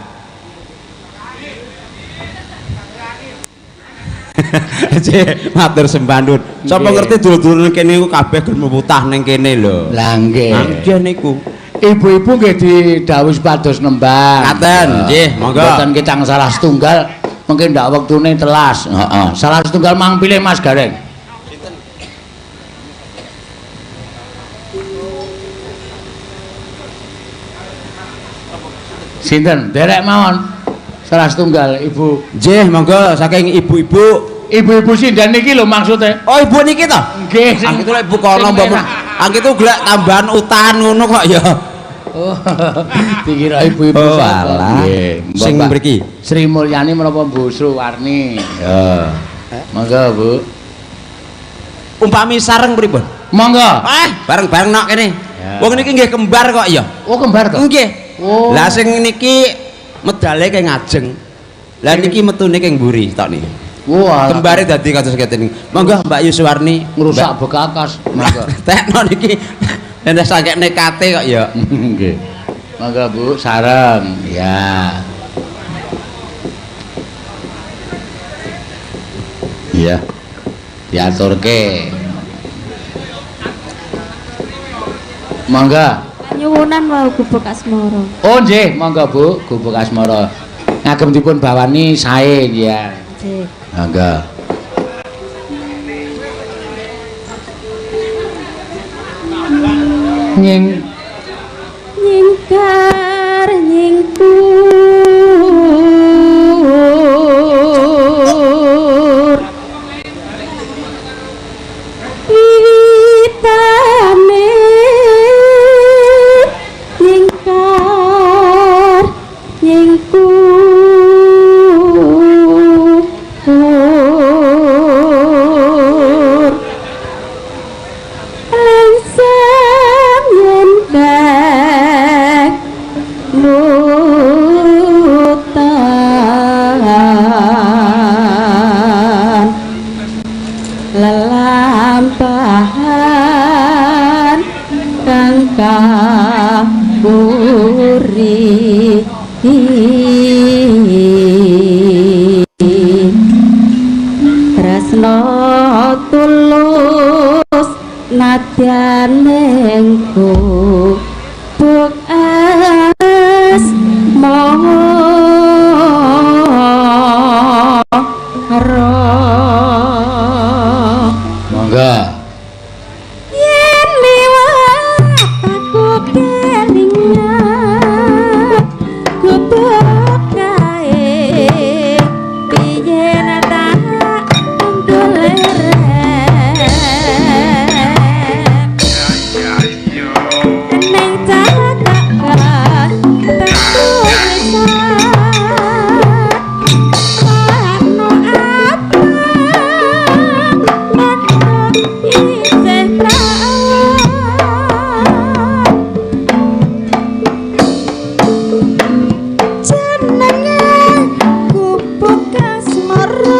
Cek, matur sembah nuwun. Sapa ngerti dulur-dulur kene iku kabeh gelem utah ning kene lho. Lah nggih. Nggih niku. Ibu-ibu nggih didhawuhi supados nembang. Ngaten, nggih, monggo. Mboten ketang salah setunggal, mungkin ndak wektune telas. Heeh. Salah setunggal mang pilih Mas Gareng. Sinten? Derek mawon. Salah setunggal ibu. Nggih, monggo saking ibu-ibu. Ibu-ibu sinden niki lho maksudnya. Oh, ibu niki to? Nggih. Angki lek ibu kono mbok. Angki tu golek tambahan utahan ngono kok ya. Oh, dikira ibu-ibu. Oh, alah. Nggih, sing mriki. Sri Mulyani menapa Bu Suwarni? Ya. Monggo, Bu. Umpami sareng pripun? Monggo. Ah, bareng-bareng nok kene. Wong niki nggih kembar kok ya. Oh, kembar to? Nggih. Oh. Lah sing niki medale keng ngajeng. Lah niki metune keng mburi tok niki. Wah, kembare dadi kados ngeten iki. Monggo Mbak Yuswarni ngrusak bekakas. Monggo. Tekno niki nek saking nekate kok ya. Nggih. Monggo Bu, sareng. Ya. Iya. Diaturke. Monggo. Nyuwunan wau Gubuk Asmara. Oh nggih, monggo Bu, Gubuk Asmara. Ngagem dipun bawani sae ya. Nggih. Monggo. Nying nyingkar nyingkur wiwitane nyingkar nyingkur langsam yen bak lutan lelampahan kang kaburi tresno tulus nadyan ning gubuk asmara. Monggo. Yen liwat aku kelingan gubuk kae piye tak golek ning cakak tulisan warna abang mantuk isih prawan jenenge Gubuk Asmara.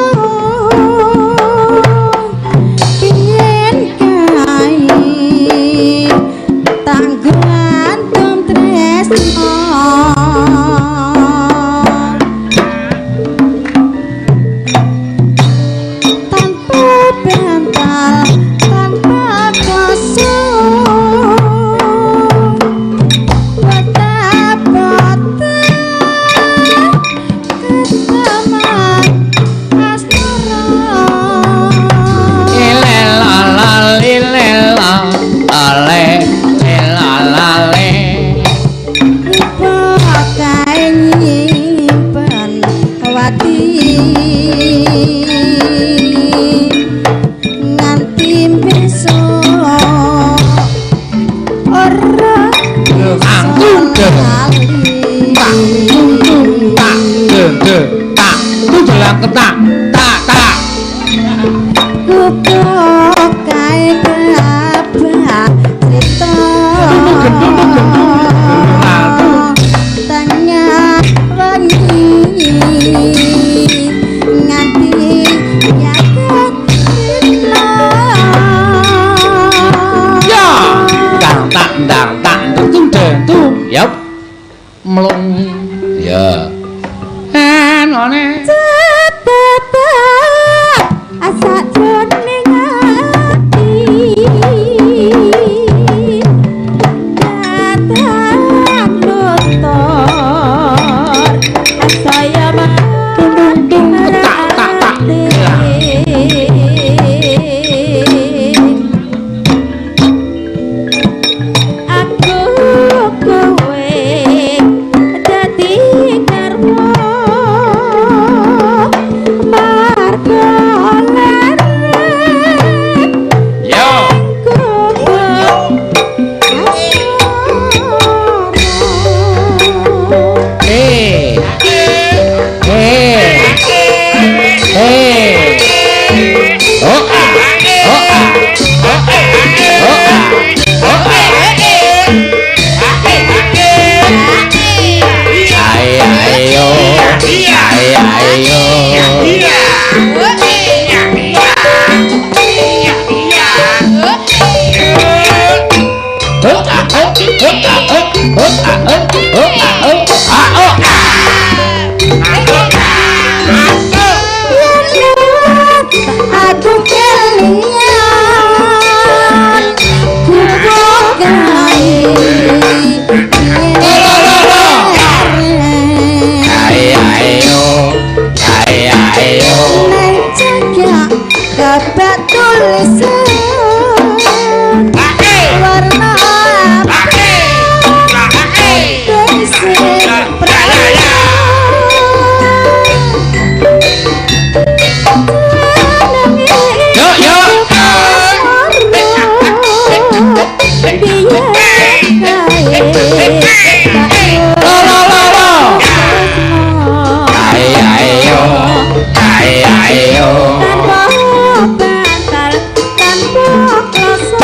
Babak tulisan warna Yo yo. Lo lo lo lo. Ae ae yo. Ae ae yo. Tanpa bantal, tanpa kloso.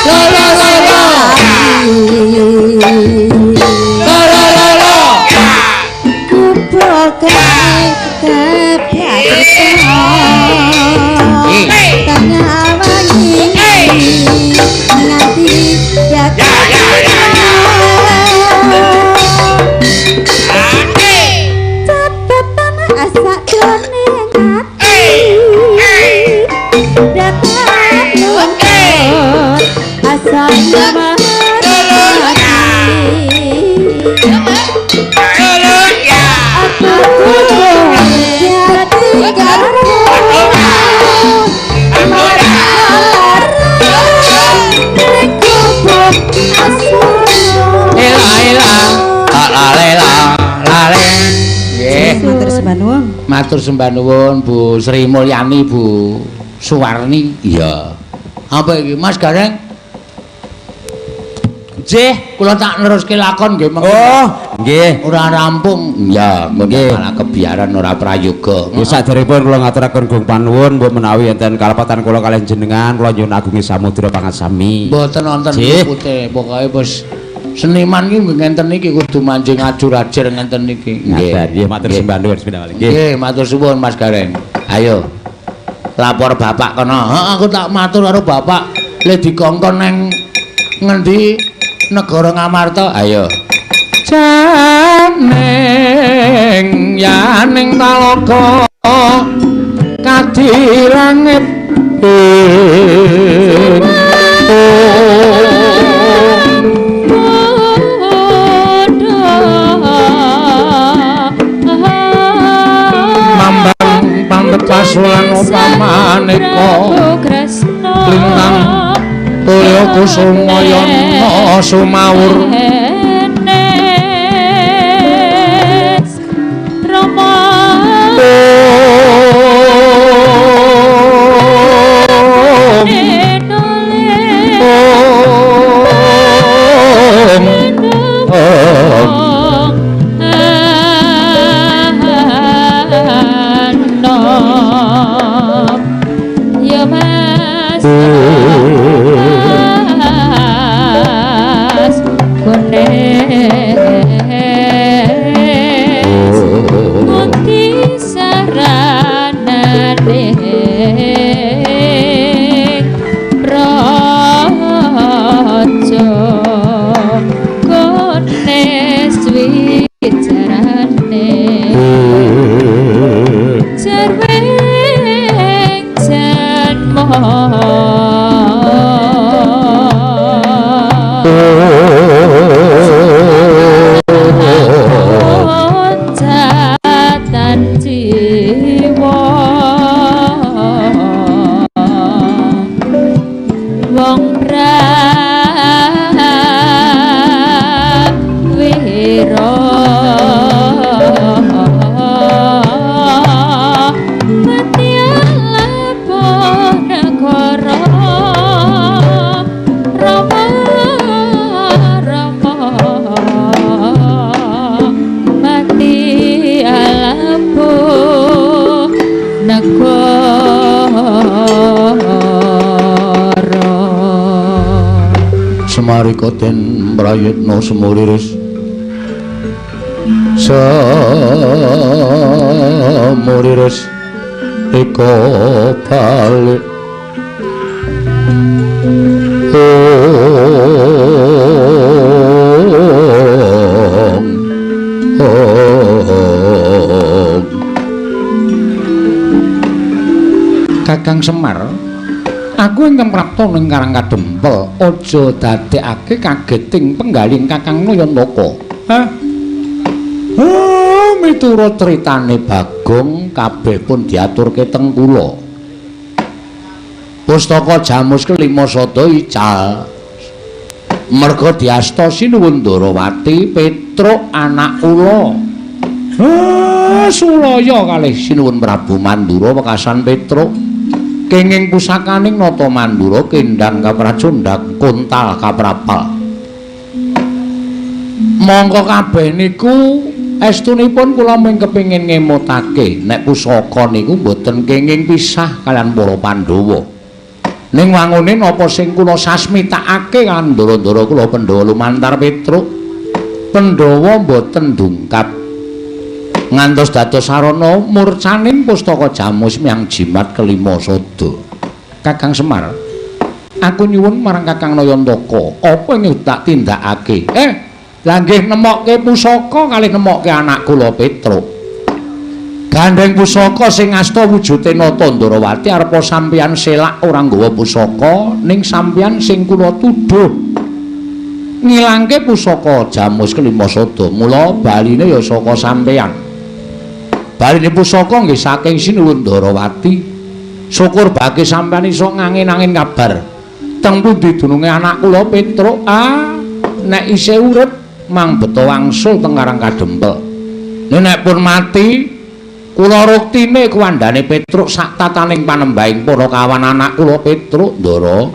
Lo lo lo lo. Lo lo lo lo. Ela ela. La la la la le. Nggih. Matur sembah nuwun. Matur sembah nuwun Bu Sri Mulyani, Bu Suwarni. Iya. Apa iki Mas Gareng? Nggih. Kula tak neruske lakon nggih mengko. Oh, nggih. Ora rampung. Iya, Nggih. malah kebiaran ora prayoga. Nggih saderengipun kula ngaturaken gung panuwun mbok menawi enten kalepatan kula kaliyan jenengan kula nyuwun agungi samudra pangasami. Mboten wonten Nggih. lupute, pokoke wis seniman iki nggih ngenten iki kudu manjing ajur-ajer ngenten iki. Nggih, nggih matur sembah nuwun sepindah malih. Nggih. Nggih, matur suwun Mas Gareng. Ayo. Lapor bapak kono. Heeh, aku tak matur karo bapak le dikongkon nang ngendi negara Ngamarta. Ayo. Janing yaning talaga kadi langit mambang pantepas lan upamaneka lintang tulya kusumayana sumawur Om Om Om. Ya Mas Mas Gones Muti saranane Raja Gones wicarane Jarweng janma Loncatan jiwa Wong prawira Matialaponegara Rama Rama Mati alapo negara. Semarika den prayitna semuriris semuriris eka balik Om Om. Kakang Semar, aku ingkang prapta ning Karang Kadempel aja dadekake kageting penggaling Kakang Nayantaka. Hah? Oh, miturut critane Bagong kabeh pun diaturke teng kula. Pustaka Jamus kelima sada ical. Merga diasta Sinuwun Ndarawati Petruk anak kula. Sulaya kalih Sinuwun Prabu Mandura wekasan Petruk. Kenging pusakaning Nata Mandura kendang kapracondhang kontal kaprapal. Mongko kabeh niku estunipun kula mung kepengin ngemutake nek pusaka niku mboten kenging pisah kalian para Pandhawa. Ning wangune napa sing kula sasmitakake kan ndara-ndara kula Pandhawa lumantar Petruk. Pandhawa mboten dungkap ngantos dados sarana murcaning pustaka Jamus miang jimat kelima sada. Kakang Semar, aku nyuwun marang Kakang Nayantaka, apa ing tak tindakake? Lah nggih nemokke pusaka kalih nemokke anak kula Petruk. Gandeng pusaka sing asta wujude Nata Ndarawati arepa sampeyan selak ora nggawa pusaka ning sampeyan sing kula tuduh ngilangke pusaka Jamus kelima sada. Mula baline ya saka sampeyan. Baline pusaka nggih saking Sinuwun Ndarawati. Syukur bagi sampeyan iso ngangin-angin kabar. Teng pundi dununge anak kula Petruk? Ah, nek isih urip mang beto wangsul teng Karang Kadempel. Nek pun mati kula ruktine kuwandane Petruk sak tataning panembahing para kawan anak kula Petruk Ndara.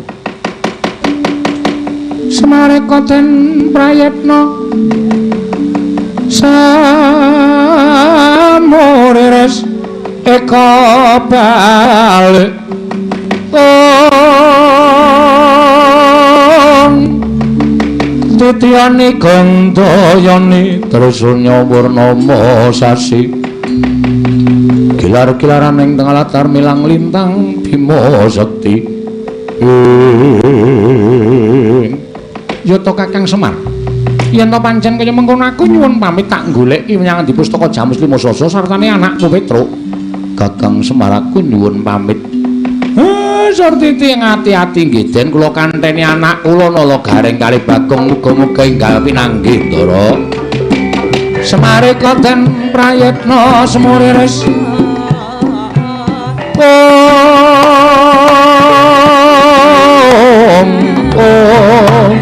Semareka den prayitna samurires eka balik titiyani gandayani trusunya purnama sasi gilar-gilaran ing tengah latar milang lintang Bima Sekti. Yata Kakang Semar, yen to pancen kaya mengkono aku nyuwun pamit tak goleki menyang di pustaka Jamus Lima Sasa sartane anakku Petruk. Kakang Semar aku nyuwun pamit. Surtiti ati-ati nggih den kula kanteni anak kula Nala Gareng kalih Bagong muga-muga enggal pinanggih Ndara. Semareka den prayitna semuriris. Om om.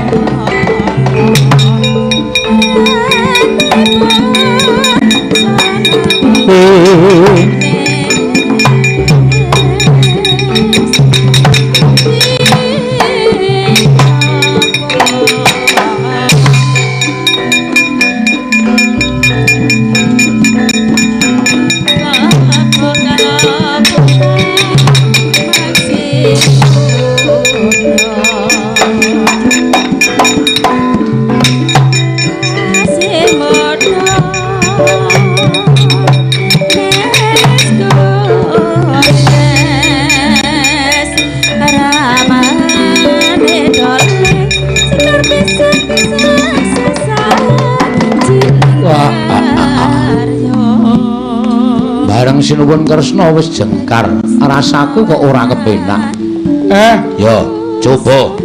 Bareng Sinuwun Kresna wis jengkar, rasaku kok ora kepenak. Yo, coba.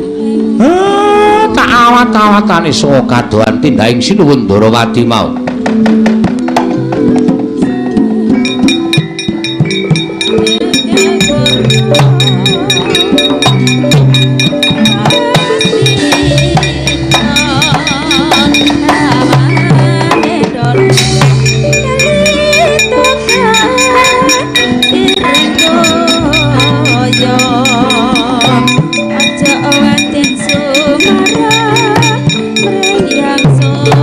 Tak awat-awatane saka kadohan tindhaing Sinuwun Ndarawati mau. Aja waten sumara mreng yang suksa.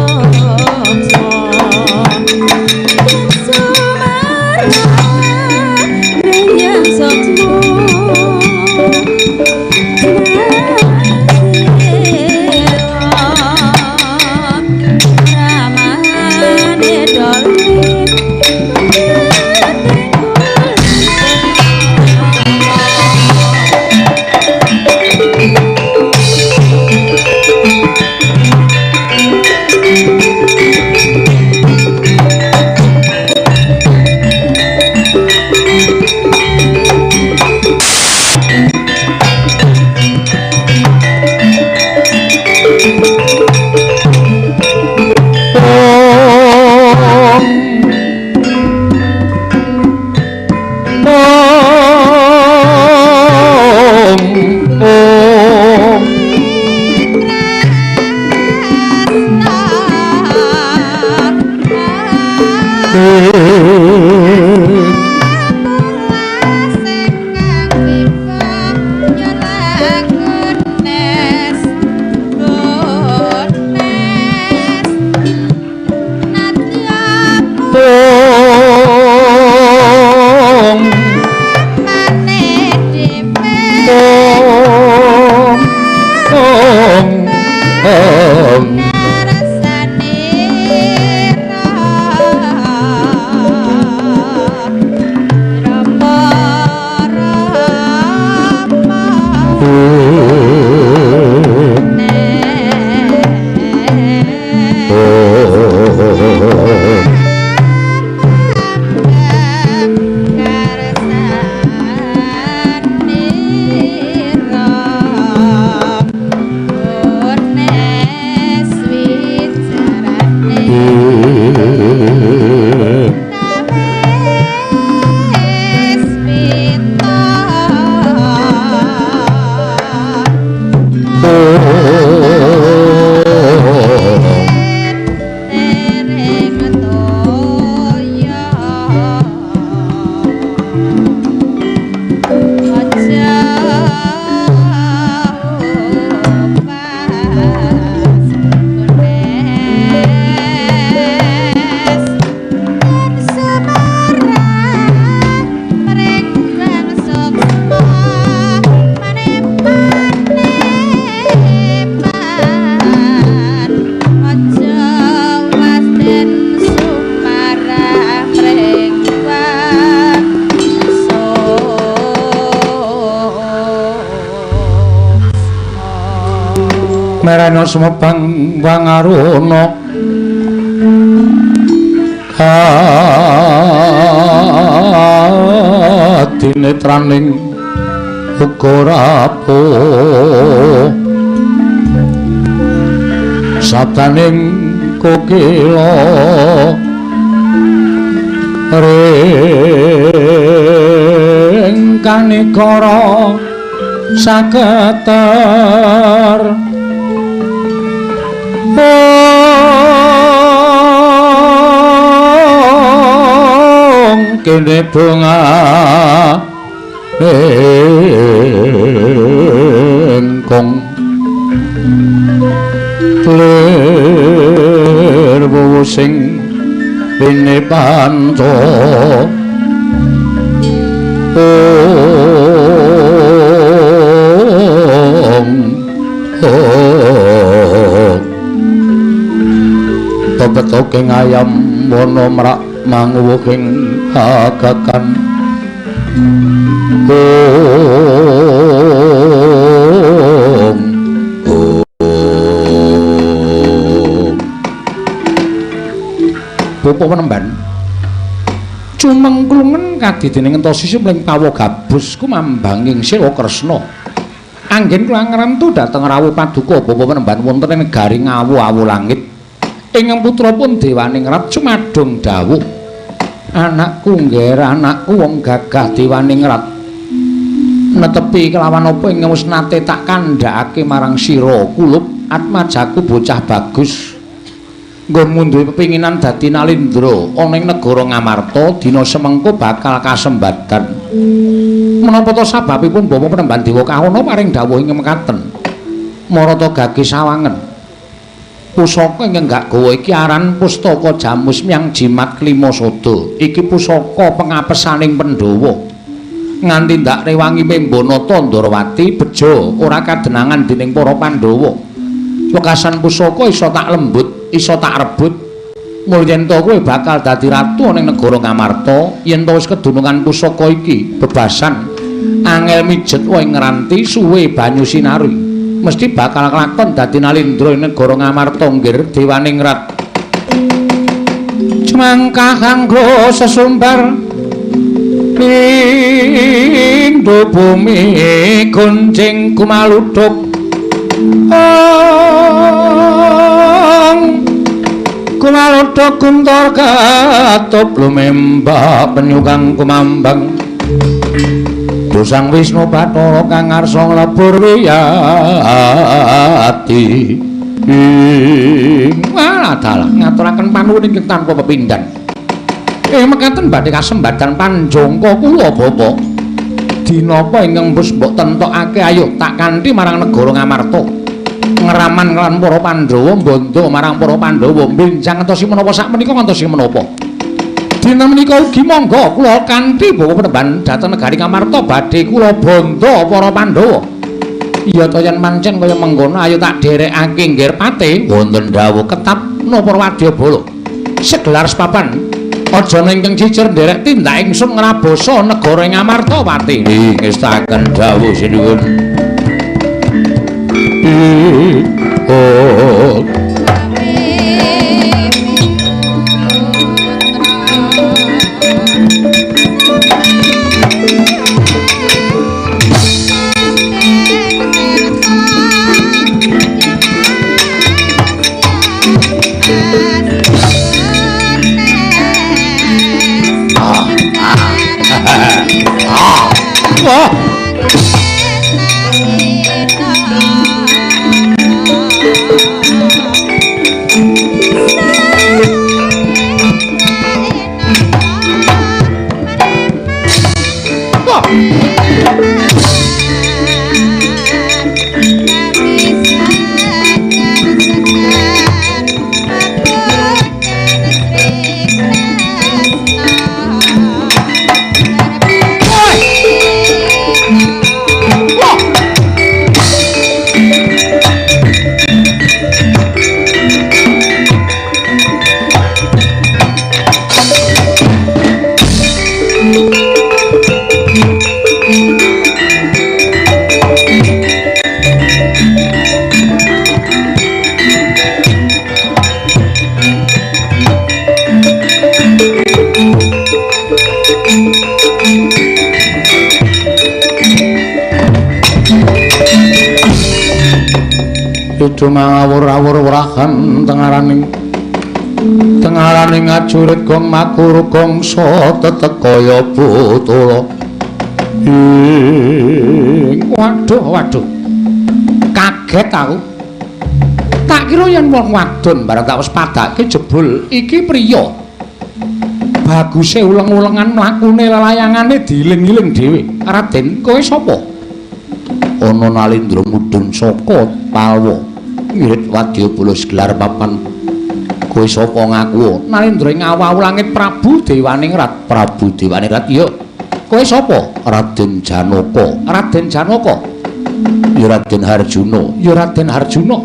Merana sumebang wangaruna kadinetraning uga rapuh sabdaning kokila ring kanikara saketer kene bunga engkong lir wuwu sing bene panca Tobetoking ayam wana mrak manguwuhing agakan om om Bapak penemban cumengklungen kadidene ngentosi sumling pawa gabus kumambanging sila Kresna anggen kula ngrentu dhateng rawuh paduka Bapak penemban wonten ing negari Ngawu-awu langit. Ingkang putra pun Dewaningrat sumadung dawuh, anakku ngger anakku wong gagah Dewaningrat netepi kelawan apa ingkang wis nate tak kandhakake marang sira kulup atmajaku bocah bagus nggonmu duwe pepinginan dadi nalindra ana ing negara Ngamarta dina semengko bakal kasembadan. Menapa ta sababipun Bapak Penemban Dewa Kahana paring dawuh ing mekaten marata gage sawangen pusaka ingkang gak gawa iki aran pustaka Jamus Myang Jimat Klima Sada. Iki pusaka pengapesaning Pandhawa nganti ndak rewangi Membanata Ndorowati bejo ora kadenangan dening para Pandhawa. Wekasan pusaka iso tak lembut, iso tak rebut. Mul yen to kowe bakal dadi ratu ning negara Ngamarta, yen to wis kedunungan pusaka iki bebasan angel mijet wae ngranti suwe banyu sinari. Mesti bakal kelakon dadi nalindra ing negara Ngamarta nggir Dewaningrat. Cemangkah kanggo sesumbar pindho bumi goncing kumaluduk kumaluduk kuntor katup lumembak penyukang kumambang Dosang Wisnu Bathara kang ngarsa nglebur wiyati. Ing dalah ngaturaken panuwun ingkang tanpa pepindhan. Mekaten badhe kasembadan panjangka kula Bapak. Dinapa ingkang wis mbok tentokake ayo tak kanthi marang negara Ngamarta. Ngraman lan para Pandhawa mbandha marang para Pandhawa benjang ngantosi menapa sakmenika ngantosi menapa. Dina menika ugi monggo kula kanthi Bapak Penemban dhateng negari Ngamarta badhe kula bandha para Pandhawa. Iya to yen pancen kaya mengkono ayo tak dherekake nggir pate wonten dawuh ketap napa wadyabala. Segelar sepapan aja ingkang cicir nderek tindak ingsun ngrabasa negara Ngamarta pati. Ngestaken dawuh sinuwun. Oh. Wah. Itu mangawur-awur wrahan tengaraning tengaraning ajurit gong makur gongso tetek kaya botolo. Waduh waduh, kaget aku. Tak kira yen wong wadon bareng tak wis padake jebul iki priya. Baguse uleng-ulengan mlakune lelayangane diiling-iling dhewe. Raden, kowe sapa? Ana Nalindra mudhun saka Palwa. Ngirit wadyabala segelar papan. Kowe sapa ngaku? Nalindra ing awu langit Prabu Dewaningrat. Prabu Dewaningrat iya. Kowe sapa? Raden Janaka. Raden Janaka. Ya Raden Harjuna. Ya Raden Harjuna.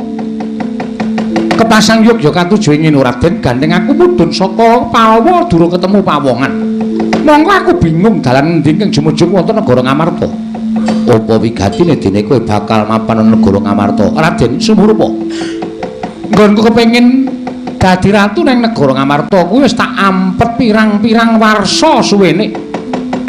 Kepasang yogya katuju ing Raden, gandeng aku mudhun saka Palwa durung ketemu pawongan. Mongko aku bingung dalan endi ingkang jumujung wonten negara Ngamarta. Apa wigatine dene kowe bakal mapan negara Ngamarta? Raden sumurupa. Nggonku kepengin dadi ratu nang negara Ngamarta kuwi wis tak ampet pirang-pirang warsa suwene.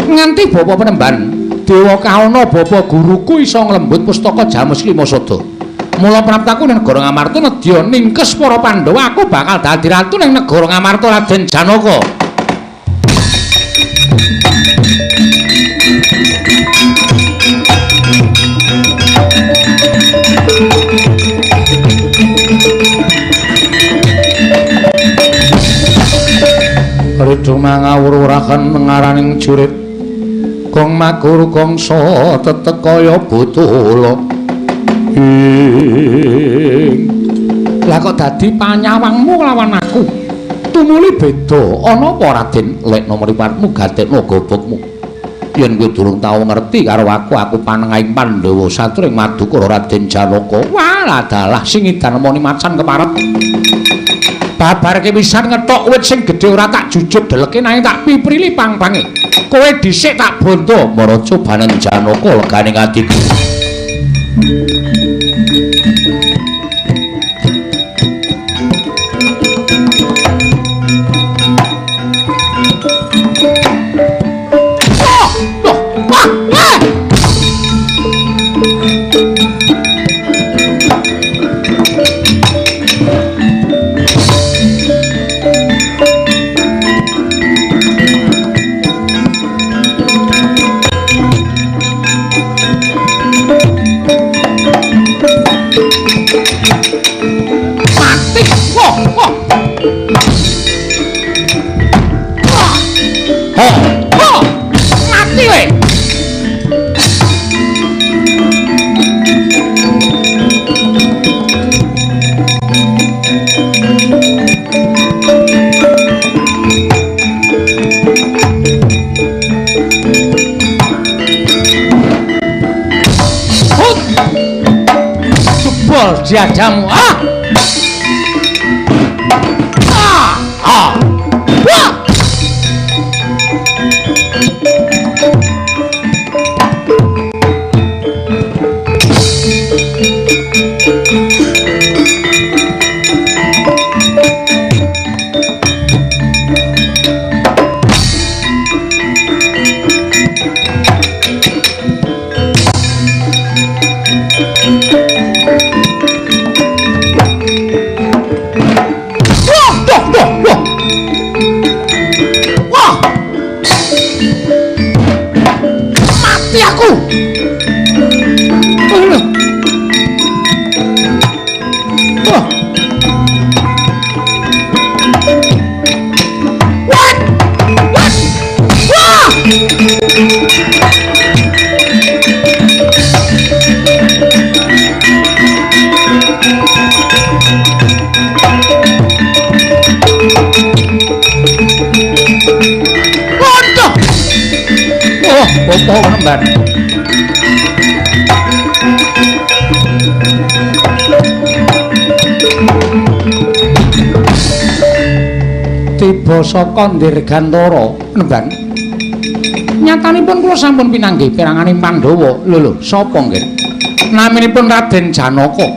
Nganti bapa penemban Dewa Kaona bapa guruku iso nglembut pustaka Jamus Lima Sada. Mula praptaku nang negara Ngamarta nedya ningkes para Pandhawa, aku bakal dadi ratu nang negara Ngamarta Raden Janaka. Ridho mangawur-wurahan ngaraning jurit gong makur gongso tetek kaya botolo. Lah kok dadi panyawangmu lawan aku? Tumuli beda. Ana apa Raden? Lekno mripatmu gatekno gobokmu. Yen kowe durung tau ngerti karo aku, aku panengahing Pandhawa satring madukara Raden Janaka. Walah dalah sing edan nemoni macan keparep. Babar kepisan ngethok wit sing gedhe ora tak jujug deleke nanging tak piprili pang-pange. Kowe dhisik tak bondo maraca banen Janaka legane atiku. Ho! Ho! Mati kowe. Hut! Jebol dadamu. Ah! Ah! Ah! Wah! Wah, wah, wah, wah. Wah. Mati aku. Aduh. Wah. What? What? Wah! Waduh. Oh, opo nemban. Tiba saka Dirgantara nemban. Nyatanipun kula sampun pinanggih peranganing Pandhawa. Lho lho, sapa nggih? Naminipun Raden Janaka.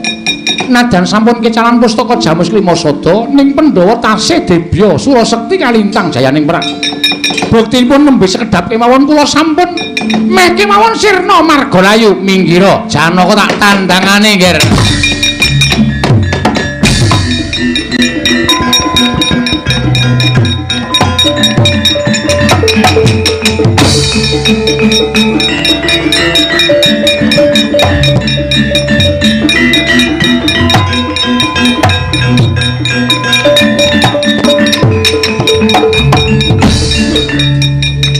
Najan sampun kecalan pustaka Jamus Klima Sada ning Pandhawa tasih debya Surasekti kalintang jayaning perang. Buktinipun nembe sekedhap kemawon kula sampun meh kemawon sirna margalayu minggira Janaka tak tandangane nggih.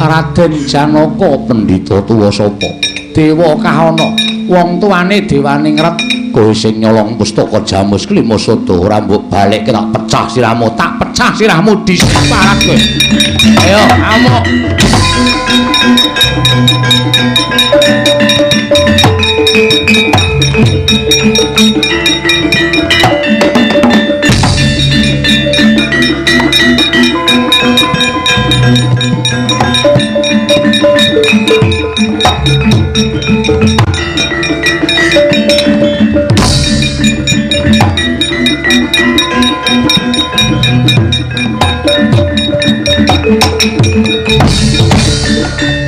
Raden Janaka pendhita tuwa sapa? Dewa Kahana, wong tuane dewaning ret kowe sing nyolong pustaka Jamus Klima Sada ora mbok balekke tak pecah sirahmu, tak pecah sirahmu diseparat kowe. Ayo, amuk.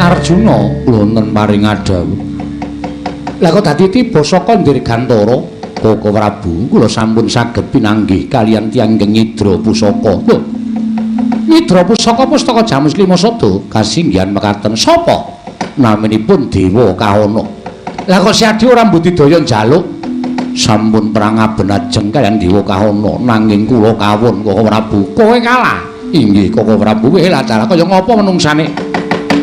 Arjuna wonten paring adhawuh. Lah kok dadi tiba saka Dirgantara, Koko Prabu, kula sampun saged pinanggih kaliyan tiyang ingkang nyidra pusaka. Lho. Nyidra pusaka pustaka Jamus Klima Sada kasinggihan mekaten sapa? Naminipun Dewa Kahana. Lah kok Siadi ora mbudidaya njaluk? Sampun perang aben ajeng kaliyan Dewa Kahana nanging kula kawon Koko Prabu. Kowe kalah. Inggih Koko Prabu, weh lah cara kaya ngapa menungsane?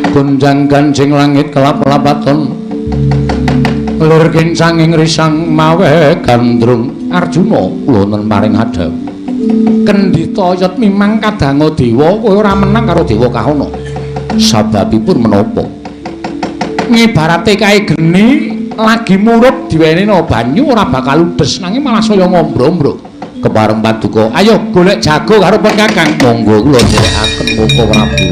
Gonjang ganjing langit kelap-lapaton lir kincanging risang mawe gandrung. Arjuna wonten paring adhawuh. Kendhita yet mimang kadanga dewa kowe ora menang karo Dewa Kahana. Sababipun menapa? Ngibarate kae geni lagi murup diwenehna banyu ora bakal ludes nanging malah saya ngombro-ombro. Kepareng paduka, ayo golek jago karo pun Kakang. Monggo kula nderekaken Koko Prabu.